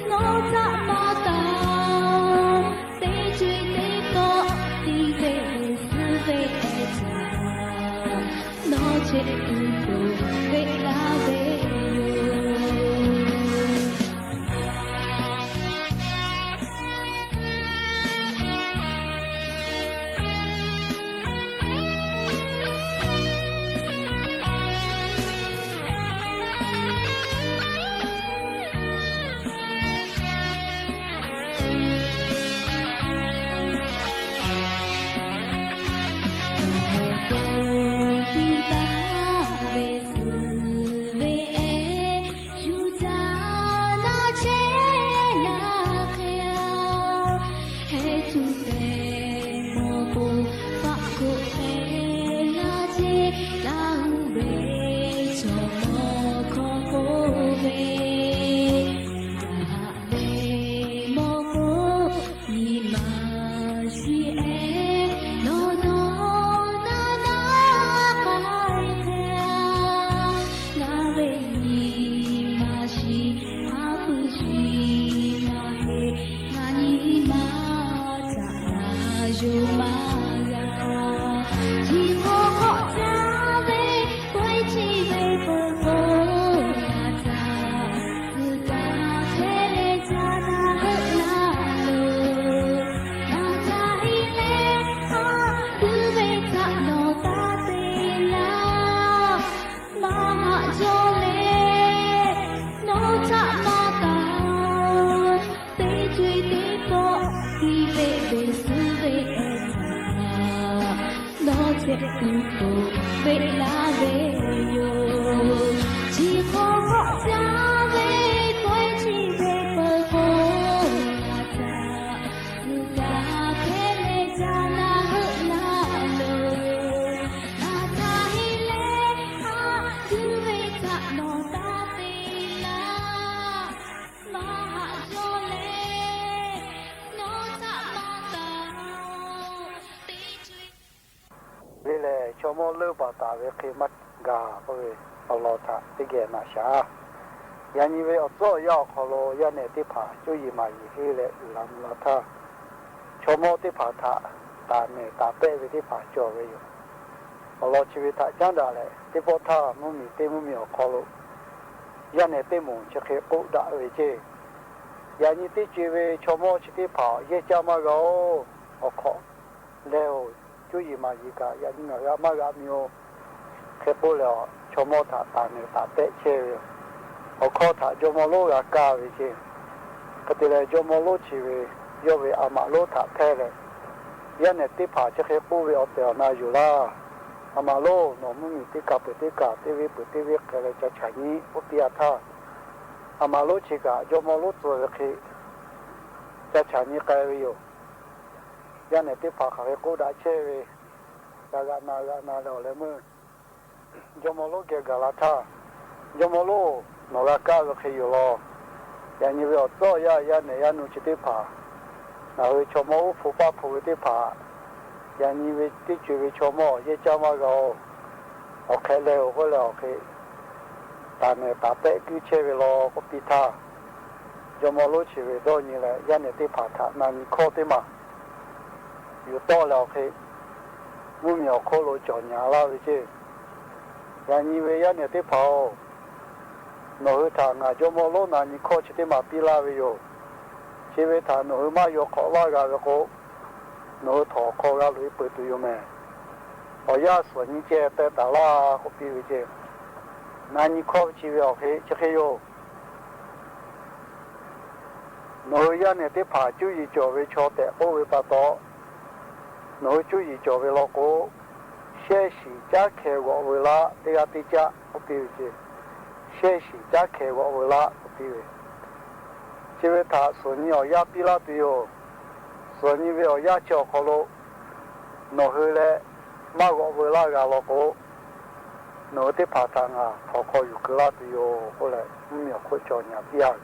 nawˬ htaꞈ maˇ taˍ, teˇ co-e teˇ pawˆ tiˇ ve suh ve htaꞈ, nawˬ chehˇ tuˬ k'oˆ ve laˇ ve yoˬ. Nyi ma shiˍ-e, nawˬ nawˬ naˇ naˇ k'ai hk'e-a. Ngaˬ ve nyi ma shiˍ, a puˬ shiˍ maˇ heˆ, ngaˬ nyi ma htaꞈ na yuˬ maˇ g'a. Chi hk'oˆ hk'awꞈ caˇ ve, kawehˇ chi ve peuˬ k'o, ngaˬ htaꞈ tcuh taˍ hk'e leh ca na heuˆ laˇ loˬ. Ngaˬ htaꞈ heˆ leh haꞈ tuˬ ve htaꞈ nawˬ taˇ te laˇ. Maˇ haꞈ jaw leh, nawˬ htaꞈ maˇ taˍ, teˇ co-e teˇ pawˆ tiˇ ve beˬ suh ve htaꞈ, nawˬ chehˇ tuˬ k'oˆ ve laˇ ve yoˬ. Chi hk'awꞈ hk'awꞈ caˇ ve, kawehˇ chi ve peuˬ k'o, ngaˬ htaꞈ tcuh taˍ hk'e leh ca na heuˆ laˇ loˬ. Ngaˬ htaꞈ heˆ leh haꞈ tuˬ ve htaꞈ nawˬ taˇ te laˇ. Maˇ haꞈ jaw leh, nawˬ Jawˇmawˇ leuˆ baˬ taˍ ve hk'e maˇ gaˬ k'oˆ ve awˬ lawn htaꞈ teˇ geh naꞈ shaˍ. Yaꞈ nyi ve awˬ tcuhˉ awˬ yanˇ awˬ hk'aw lo yaˇ nehˬ teˇ hpaˍ cuˇ yiˍ maˍ yiˍ henˇ leh uiˍ la mvuh la htaˇ, chaw mawˇ teˇ hpaˍ htaꞈ taˍ nehˬ taˍ pehˆ ve teˇ hpaˍ cawˬ ve yoˬ. Awˬ lawn chi ve htaꞈ caˉ daꞈ leh, teˇ pawˆ htaˇ mvuhˇmiˬ teˇ mvuhˇmiˬ awˬ hk'aw lo yaˇ nehˬ teˇ moˍ chi hk'e k'oˆ daꞈ ve ceˇ. Yaꞈ nyi teˇ co-e ve chaw mawˇ chi teˇ hpaˍ yehˇ caˇ maˇ g'a-oˬ. Awˬ hk'awꞈ leh-oˬ, cuˇ yiˍ maˍ yiˍ kaꞈ yaꞈ nyi ngaˬ hui htaꞈ maˇ g'a mi-oˬ. Hk'e k'oˆ leh, chaw mawˇ htaꞈ taˍ nehˬ taˍ pehˆ chehˇ ve yoˬ. Awˬ hkawˇ htaꞈ jawˇmawˇ lonˉ g'a kaˇ ve ceˇ. Hk'e te leh jawˇmawˇ lonˉ chi ve yawˇ ve a maꞈ lonˉ htaꞈ hpehˇ leh, yaˇ nehˬ teˇ hpaˍ chi hk'e k'oˆ ve awˬ tehˬ awˬ na yoˬ laˇ. A maꞈ lonˉ, nawˬ mvuhˇmiˬ teˇ kaˬ peuˬ teˇ kaˬ teˇ venˇ peuˬ teˇ venˇ hk'e leh ca chaꞈ nyi k'oˆ piˇ-a htaˇ, a maꞈ lonˉ chi kaꞈ jawˇmawˇ lonˉ tcuh ve hk'e ca chaꞈ nyi k'ai ve yoˬ. Yaˇ nehˬ teˇ hpaˍ hk'aˬ hk'e k'oˆ daꞈ chehˇ ve, g'a g'aꞈ na g'aꞈ na leh awˬ leh meuˇ jawˇmawˇ lonˉ geh gaˬ la htaˇ, jawˇmawˇ lonˉ, nawˬ g'a kaˇ ve hk'e yoˬ law. Yaꞈ nyi ve awˬ tcuhˉ awˬ yanˇ yaˇ nehˬ yaˇ nu chi teˇ hpaˍ ngaˬ hui chaw mawˇ uˉ hpu paˇ hpu ve teˇ hpaˍ, yaꞈ nyi ve teˇ co-e ve chaw mawˇ yehˇ caˇ maˇ g'a-oˬ. Awˬ hk'ehꞈ leh-oˬ k'oˆ leh awˬ hk'e taˍ nehˬ taˍ pehˆ kuiˇ chehˇ ve law k'oˆ piˇ htaˇ, jawˇmawˇ lonˉ chi ve dawˇ nyi leh yaˇ nehˬ teˇ hpaˍ htaꞈ na nyi hkawˇ teˇ maˬ yuˬ tawˆ leh awˬ hk'e mvuhˇmiˬ awˬ hk'oˆ lo cawˬ nyi laˇ ve ceˇ. Yaꞈ nyi ve yaˇ nehˬ teˇ hpaˍ-oˬ, nawˬ hui htaꞈ ngaˬ jawˇmawˇ lonˉ na nyi hkawˇ chi teˇ maˬ piˇ laˇ ve yoˬ. Chi ve htaꞈ nawˬ hui maˇ yaw hk'awꞈ laˇ g'a ve k'o, nawˬ hui htawnˍ hk'aw g'a loꞈ-e peuˬ tuˬ yoˬ mehˍ. Awˬ yanˇ suhˍ nyi ceh teh taˍ laˇ k'oˆ piˇ ve ceˇ. Na nyi hkawˇ chi ve awˬ hk'e chi hk'e yoˬ. Nawˬ hui yaˇ nehˬ teˇ hpaˍ cuˇ yiˍ cawˬ ve chaw tehꞈ k'oˆ ve pa taw, nawˬ hui cuˇ yiˍ cawˬ ve law k'o, shehˇ shiˍ caˉ hkeh g'awꞈ veu laˇ teˇ g'aˇ teˇ caˆ k'oˆ piˇ ve ceˇ. Shehˇ shiˍ caˉ hkeh g'awꞈ veu laˇ k'oˆ piˇ ve, chi ve htaꞈ suhˍ nyi awˬ yanˇ piˇ laˇ tuˬ yoˬ. Suhˍ nyi ve awˬ yanˇ chi awˬ hk'aw lo nawˬ hui leh maˇ g'awꞈ veu laˇ g'a law k'o, nawˬ hui teˇ hpaˍ htaꞈ ngaˬ htawnˍ hk'aw yuˬ keu laˇ tuˬ yoˬ k'oˆ leh, mvuhˇmiˬ awˬ hk'oˆ cawˬ nyi piˇ-a ve.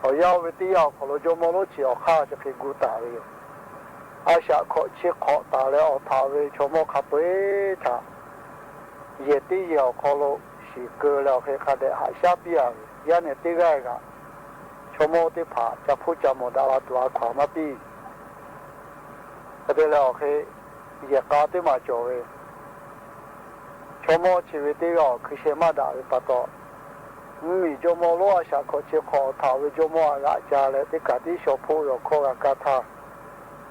Awˬ yanˇ oˇ ve teˇ yanˇ awˬ hk'aw lo jawˇmawˇ lonˉ chi awˬ hk'aˇ chi hk'e gu taˍ ve yoˬ. A shaꞈ hkawꞈ chi hk'awꞈ taˍ leh awˬ htaꞈ ve chaw mawˇ hk'a peu-eˬ htaꞈ yehˬ teˇ yehˬ awˬ hk'aw lo shiˍ keu leh awˬ hk'e hk'a dehꞈ haꞈ shaˉ piˇ-a ve, yaˇ nehˬ teˇ g'aˇ kaꞈ chaw mawˇ teˇ hpaˍ ca hpoˇ ca mawˬ daꞈ la tuˬ a hkaw-anˬ maˇ piˇ. Hk'e te leh awˬ hk'e yehˬ k'a teˇ maˬ cawˬ ve, chaw mawˇ chi ve teˇ g'aˇ awˬ hkui sheh maˇ daꞈ ve pa taw, mvuhˇmiˬ jawˇmawˇ lonˉ a shaꞈ hkawꞈ chi hk'awꞈ awˬ htaꞈ ve jawˇmawˇ htaꞈ g'aꞈ ca leh teˇ kaˬ tiˉ shaw hpoˆ ve awˬ hkawˇ g'a kaˇ htaˇ,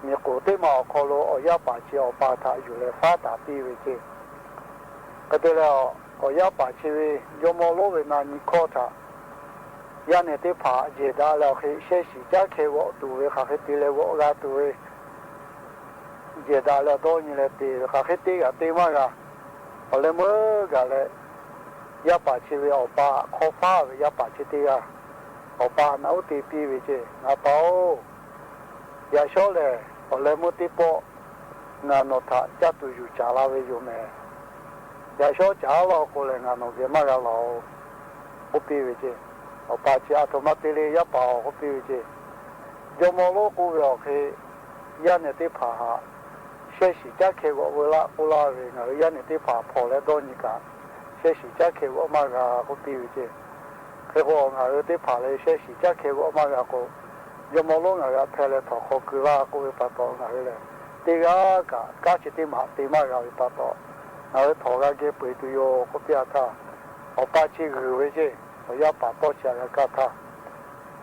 miˬ k'oˍ teˇ maˬ awˬ hk'aw lo awˬ yaˇ paˍ chi awˬ pa htaꞈ yuˬ leh faˉ taˍ piˇ ve ceˇ. Hk'e te leh, awˬ yaˇ paˍ chi ve jawˇmawˇ lonˉ ve na nyi hkawˇ htaꞈ yaˇ nehˬ teˇ hpaˍ jehˬ daꞈ leh awˬ hk'e shehˇ shiˍ caˉ hkeh g'awꞈ tuˬ ve hk'aˬ hk'e te leh g'awꞈ g'a tuˬ ve jehˬ daꞈ leh awˬ dawˇ nyi leh te ve hk'aˬ hk'e te g'aꞈ te maˇ g'a. Awˬ leh meuˇ gaˬ leh, yaˇ paˍ chi ve awˬ pa hk'awˇ faˉ ve yaˇ paˍ chi teˇ g'aˇ awˬ pa naꞈ uˉ te piˇ ve ceˇ, Ngaˬ pa-oˬ, yaꞈ shawˉ lehˬ awˬ leh meuˇ teˇ pawˆ ngaˬ nawˬ htaꞈ caˇ tuˬ yuˬ caˍ la ve yoˬ mehˍ. Yaꞈ shawˉ caˍ laˇ k'o lehˬ ngaˬ nawˬ geh maˇ g'a laˬ-oˬ k'oˆ piˇ ve ceˇ. Awˬ pa chi, A htoꞈ ma te le yaˇ paˍ-oˬ k'oˆ piˇ ve ceˇ. Jawˇmawˇ lonˉ k'oˆ ve awˬ hk'e, yaˇ nehˬ teˇ hpaˍ htaꞈ shehˇ shiˍ caˉ hkeh g'awꞈ veu laˇ k'oˆ laˇ ve, ngaˬ hui yaˇ nehˬ teˇ hpaˍ hpawnˬ leh dawˇ nyi kaꞈ shehˇ shiˍ caˉ hkeh g'awꞈ maˇ g'a k'oˆ piˇ ve ceˇ. Hk'e k'o, ngaˬ hui teˇ hpaˍ lehˬ shehˇ shiˍ caˉ hkeh g'awꞈ maˇ g'a k'o, jawˇmawˇ lonˉ ngaˬ hui htaꞈ hpeh leh htawnˍ hk'aw keu laˇ k'oˆ ve pa taw, ngaˬ hui lehˬ teˇ g'aˇ kaꞈ kanˉ chi teˇ maˬ te maˇ g'a ve pa taw, ngaˬ hui htawnˍ g'a geh peu-eˬ tuˬ yoˬ k'oˆ piˇ-a htaˇ, awˬ pa chi g'uiˬ ve ceˇ. Awˬ yaˇ paˍ tawˇ chi htaꞈ g'a kaˇ htaˇ,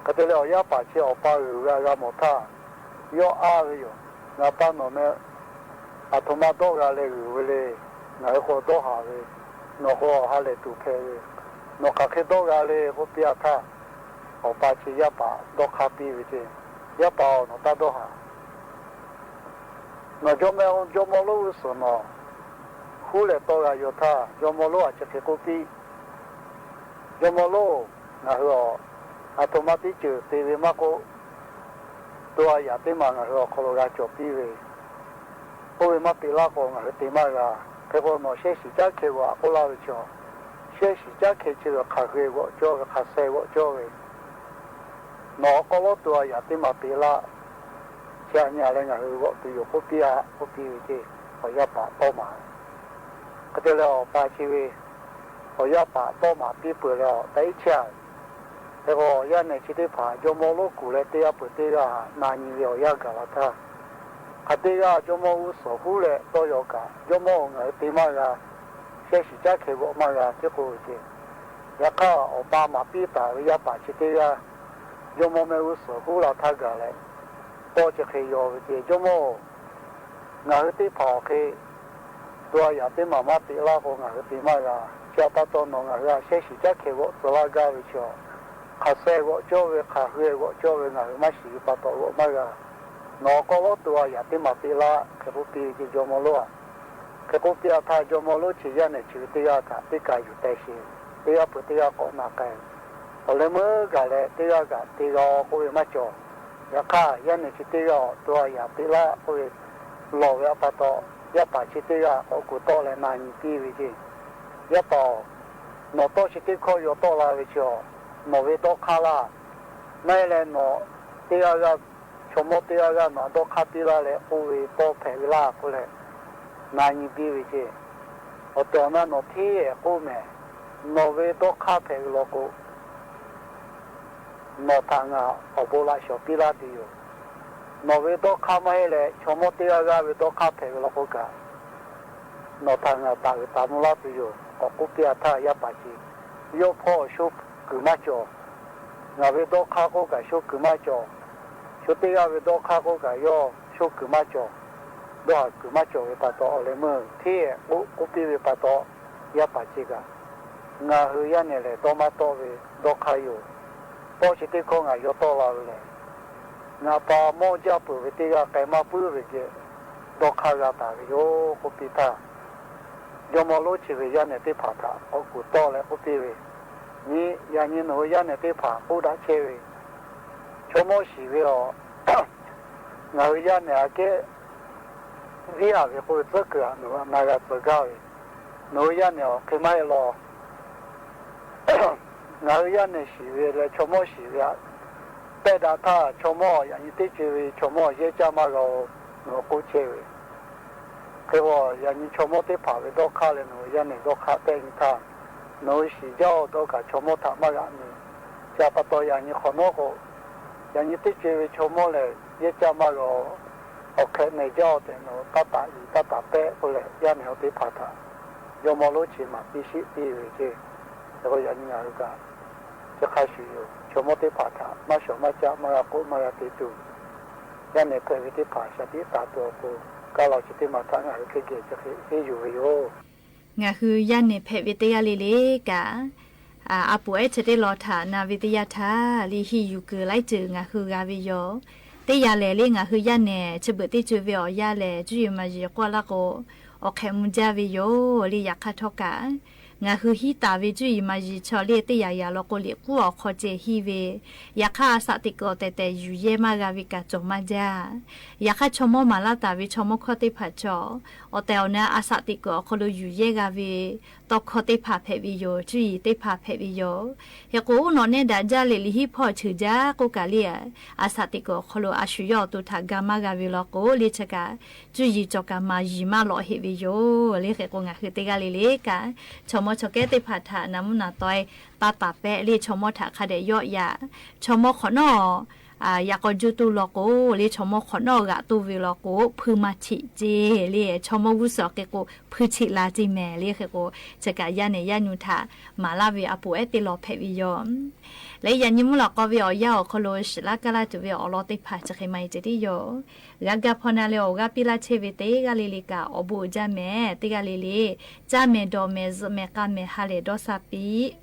hk'e te leh awˬ yaˇ paˍ chi awˬ pa g'uiˬ g'a g'a mawˬ htaˇ, yawˇ aˇ ve yoˬ. Ngaˬ pa nawˬ meh a htoꞈ ma dawˇ g'a leh g'uiˬ ve le. Ngaˬ hui k'o dawˇ haˍ ve, nawˬ k'o ha lehˬ tuˬ hpehꞈ ve, nawˬ hk'aˬ hk'e dawˇ g'a le k'oˆ piˇ-a htaˇ, awˬ pa chi yaˇ paˍ dawˇ hk'aˇ piˇ ve ceˇ. Yaˇ paˍ-oˬ, nawˬ taˇ dawˇ haˍ. Nawˬ jawˇ meh jawˇmawˇ lonˉ g'uˇ suhˍ nawˬ huˉ leh tawˇ g'a yaw htaˇ, jawˇmawˇ lonˉ a chi hk'e k'oˆ piˇ. Jawˇmawˇ lonˉ, ngaˬ hui-aˬ, a htoꞈ ma teˇ ceuˬ te ve maˇ k'oˆ, to a yaꞈ teˇ maˬ ngaˬ hui awˬ hk'aw lo g'a cawˬ piˇ ve, oˇ ve maˇ te laˇ k'o ngaˬ hui te maˇ g'a. Hk'e k'o, nawˬ shehˇ shiˍ caˉ hkeh g'awꞈ k'oˆ laˇ ve chaw, shehˇ shiˍ caˉ hkeh chi ve hk'aˬ hk'e g'awꞈ cawˇ ve, hk'aˬ sheh g'awꞈ cawˇ ve, nawˬ awˬ hk'aw lo to a yaꞈ teˇ maˬ te laˇ. Chi aꞈ nyi leh ngaˬ hui g'awꞈ tuˬ yoˬ k'oˆ piˇ-a k'oˆ piˇ ve ceˇ. Awˬ yaˇ paˍ tawˇ maˍ ve. Hk'e te leh awˬ pa chi ve awˬ yaˇ paˍ tawˇ maˍ piˇ peuˬ leh awˬ tehꞈ iˉ chehˇ a. Hk'e k'o, yaˇ nehˬ chi teˇ hpaˍ jawˇmawˇ lonˉ kuˬ leh teˇ g'aˇ peuˬ teˇ g'aˇ na nyi ve awˬ yanˇ gaˬ la htaˇ, hk'aˬ teˇ g'aˇ jawˇmawˇ g'uˇ suhˍ huˉ leh tawˇ yaw kaꞈ, jawˇmawˇ-oˬ, ngaˬ hui te maˇ g'a, shehˇ shiˍ caˉ hkeh g'awꞈ maˇ g'a hteˇ k'oˆ ve ce. Yaꞈ hk'aˇ, awˬ pa maˍ piˇ taˍ ve yaˇ paˍ chi teˇ g'aˇ jawˇmawˇ mehˆ g'uˇ suhˍ huˉ la htaˇ gaˬ leh, tawˇ chi hk'e yaw ve ce, Jawˇmawˇ-oˬ, ngaˬ hui teˇ hpaˍ awˬ hk'e to a yaꞈ teˇ maˬ maˇ peꞈ laˇ k'o, ngaˬ hui te maˇ g'a. Chi htaꞈ pa taw, nawˬ ngaˬ hui htaꞈ shehˇ shiˍ caˉ hkeh g'awꞈ tcuh laˇ gaˇ ve chi, hk'aˬ suh g'awꞈ cawˇ ve, hk'aˬ hui g'awꞈ cawˇ ve ngaˬ hui maˇ shiˍ ve pa taw g'awꞈ maˇ g'a. Nawˬ awˬ k'aw lawˉ to a yaꞈ teˇ maˬ peꞈ laˇ, hk'e k'oˆ piˇ ve ce jawˇmawˇ lonˉ-a. Hk'e k'oˆ piˇ a htaˇ, jawˇmawˇ lonˉ chi yaˇ nehˬ chi ve teˇ g'aˇ htaꞈ teˇ kaˬ yuˬ teh sheˍ, teˇ g'aˇ peuˬ teˇ g'aˇ k'awꞈ na k'ai. Awˬ leh meuˇ gaˬ leh teˇ g'aˇ kaꞈ te g'a-o k'oˆ ve maˇ cawˬ. Yaꞈ hk'aˇ, yaˇ nehˬ chi teˇ g'aˇ awˬ to a yaꞈ peꞈ laˇ k'oˆ ve lawˬ ve pa taw, yaˇ paˍ chi teˇ g'aˇ k'awꞈ kuˬ tawˆ leh na nyi piˇ ve ce. Yaˇ paˍ-oˬ, nawˬ tawˇ chi teˇ hkawˇ yaw tawˆ la ve chi, nawˬ ve dawˇ hk'aˇ laˇ. Maˇ heˆ leh nawˬ teˇ g'aˇ g'aˇ, chaw mawˇ teˇ g'aˇ g'aˇ nawˬ htaꞈ dawˇ hk'aˇ piˇ laˇ leh k'oˆ ve tawˇ hpehꞈ ve laˇ k'oˆ leh na nyi piˇ ve ce. Awˬ tehˬ awˬ na nawˬ hteˇ ehˍ k'oˆ mehˍ. Nawˬ ve dawˇ hk'aˇ hpehꞈ ve law k'o, nawˬ htaꞈ ngaˬ awˬ bon laꞈ shawˍ piˇ laˇ tuˬ yoˬ. Nawˬ ve dawˇ hk'aˇ maˇ heˆ leh chaw mawˇ teˇ g'aˇ g'aˇ ve dawˇ hk'aˇ hpehꞈ ve law k'o kaꞈ, nawˬ htaꞈ ngaˬ taˍ uiˍ taˍ mvuh laˇ tuˬ yoˬ k'awꞈ k'oˆ piˇ a htaˇ, yaˇ paˍ chi yawˇ hpawˇ sho kuiˬ maˇ cawˬ. Ngaˬ ve dawˇ hk'aˇ k'oˆ kaꞈ sho kuiˬ maˇ cawˬ. Sho teˇ g'aˇ ve dawˇ hk'aˇ k'oˆ kaꞈ yawˇ sho kuiˬ maˇ cawˬ. Dawˇ haˍ kuiˬ maˇ cawˬ ve pa taw, awˬ leh meuˇ hteˇ ehˍ k'oˆ k'oˆ piˇ ve pa taw, yaˇ paˍ chi kaꞈ, ngaˬ hui yaˇ nehˬ lehˬ dawˇ maˇ tawˆ ve dawˇ hk'aˇ yoˬ. Tawˇ chi teˇ hkawˇ ngaˬ yaw tawˆ la ve lehˬ, ngaˬ pa mawˇ jaˇ peuˬ ve teˇ g'aˇ k'ai maˇ puiˉ ve geh dawˇ hk'aˇ g'a taˍ ve yoˬ k'oˆ piˇ htaˇ, jawˇmawˇ lonˉ chi ve yaˇ nehˬ teˇ hpaˍ htaꞈ k'awꞈ kuˬ tawˆ leh k'oˆ piˇ ve, Nyi, yaꞈ nyi nawˬ hui yaˇ nehˬ teˇ hpaˍ k'oˆ daꞈ chehˇ ve, chaw mawˇ shiˍ ve awˬ ngaˬ hui yaˇ nehˬ aꞈ kehˉ viˉ aˍ ve k'oˆ ve tcuhˉ kuiˬ htaꞈ nawˬ hui na g'a tcuh gaˇ ve, nawˬ hui yaˇ nehˬ awˬ hk'e maˇ heˆ law. Ngaˬ hui yaˇ nehˬ shiˍ ve leh chaw mawˇ shiˍ ve aꞈ pehˇ daꞈ htaˇ, chaw mawˇ yaꞈ nyi teˇ co e ve chaw mawˇ yehˇ caˇ maˇ g'a-o, nawˬ hui k'oˆ chehˇ ve. Hk'e k'o, yaꞈ nyi chaw mawˇ teˇ hpaˍ ve dawˇ hk'aˇ leh nawˬ hui yaˇ nehˬ dawˇ hk'aˇ pehˇ nyi htaˇ, nawˬ hui shiˍ jaˇ-o dawˇ kaꞈ chaw mawˇ htaꞈ maˇ g'a nyi. Chi htaꞈ pa taw, yaꞈ nyi hk'awꞈ nawˉ k'o, yaꞈ nyi teˇ co e ve chaw mawˇ lehˬ yehˇ caˇ maˇ g'a-o, awˬ hk'ehꞈ mehˍ jaˇ-o tehꞈ nawˬ hui taˇ taˍ yuˬ taˇ taˍ pehˆ k'oˆ leh, yaˇ nehˬ awˬ teˇ hpaˍ htaꞈ jawˇmawˇ lonˉ chi maˍ piˇ sheˆ piˇ ve ce. Hk'e k'o, yaꞈ nyi ngaˬ hui kaꞈ chi hk'a shuˍ yoˬ. Chaw mawˇ teˇ hpaˍ htaꞈ maˇ shawˍ maˇ caˆ, maˇ g'a k'oˆ maˇ g'a te tuˬ, yaˇ nehˬ hpehꞈ ve teˇ hpaˍ shaˍ tiꞈ taˍ tuˬ awˬ pon, kaˇ law chi teˇ maˬ htaꞈ ngaˬ hui hk'e geh chi hk'e henˇ yuˬ ve yoˬ. Ngaˬ hui yaˇ nehˬ hpehꞈ ve teˇ g'aˇ le le kaꞈ, a poˍ ehˉ chi teˇ lawn htaꞈ na ve teˇ yanˇ htaˇ le henˇ yuˬ kuiˬ laiˉ ceuˬ ngaˬ hui g'a ve yoˬ. Teˇ yanˇ lehˬ le, ngaˬ hui yaˇ nehˬ chi beuꞈ teˇ co e ve awˬ yanˇ lehˬ, cuˇ yiˍ maˍ yiˍ k'oˆ laˇ k'o, awˬ hk'ehꞈ mvuh jaˇ ve yoˬ le. Yaꞈ hk'aˇ htawˇ kaꞈ, ngaˬ hui hiˉ taˍ ve cuˇ yiˍ maˍ yiˍ chaw le teˇ yanˇ yanˇ law k'o, liꞈ k'uˉ awˬ hk'aw ceh henˇ ve, yaꞈ hk'aˇ a shaꞈ teꞈ kuiˬ awˬ tehˬ tehˬ yuˬ yehˇ maˇ g'a ve kaꞈ cawˬ maˇ jaˇ. Yaꞈ hk'aˇ, chaw mawˇ maˍ laˇ taˍ ve chaw mawˇ hkawˇ teˇ hpaˍ chaw, awˬ tehˬ awˬ na a shaꞈ teꞈ kuiˬ awˬ hk'aw lo yuˬ yehˇ g'a ve tawˇ hkawˇ teˇ hpaˍ hpehꞈ ve yoˬ. Cuˇ yiˍ teˇ hpaˍ hpehꞈ ve yoˬ. Hk'e k'o, uˉ nawꞈ nehˉ daꞈ jaˇ leh liꞈ henˇ hpawˇ cheuˬ jaˇ k'oˆ kaꞈ le, a shaꞈ teꞈ kuiˬ awˬ hk'aw lo a shu yawˇ awˬ to htaꞈ ga maˇ g'a ve law k'o le, chi kaꞈ cuˇ yiˍ cawˬ kaꞈ maˍ yiˍ maˇ lawꞈ heꞈ ve yoˬ le. Hk'e k'o, ngaˬ hui teˇ g'aˇ le le kaꞈ, chaw mawˇ chaw kehˉ teˇ hpaˍ htaꞈ naˍ mvuhˇ naˍ taweh taˇ taˍ pehˆ le, chaw mawˇ htaꞈ hk'a dehꞈ yawˆ yaꞈ. Chaw mawˇ hk'awꞈ nawˉ yaꞈ k'aw juˇ toˇ law k'o le, chaw mawˇ hk'awꞈ nawˉ g'aꞈ toˇ ve law k'o, hpuiˇ maˇ cheꞈ ceˇ le. Chaw mawˇ g'uˇ suhˍ hk'e k'o, hpuiˇ cheꞈ la ceˇ mehˍ le. Hk'e k'o, chi kaꞈ yaˇ nehˬ yaˇ nyu htaꞈ maˍ laˇ ve a poˍ ehˉ teˇ lawn hpehꞈ ve yoˬ. Leh yaꞈ nyi mvuhˇ lawꞈ k'aw ve awˬ yanˇ awˬ hk'aw lo shiˍ laˇ kaˇ laˇ tuˬ ve awˬ lawn teˇ hpaˍ chi hk'e maˇ heˆ ceh tiˉ yoˬ. G'a ga hpaw na leh awˬ g'aˇ piˇ laˇ chehˇ ve teˇ g'aˇ le le kaꞈ awˬ bon uiˍ jaˇ mehˍ. Teˇ g'aˇ le le, caˇ mehˍ dawˬ mehˍ zuhꞈ mehˍ k'a mehˍ ha lehˬ dawˇ sha piˇ.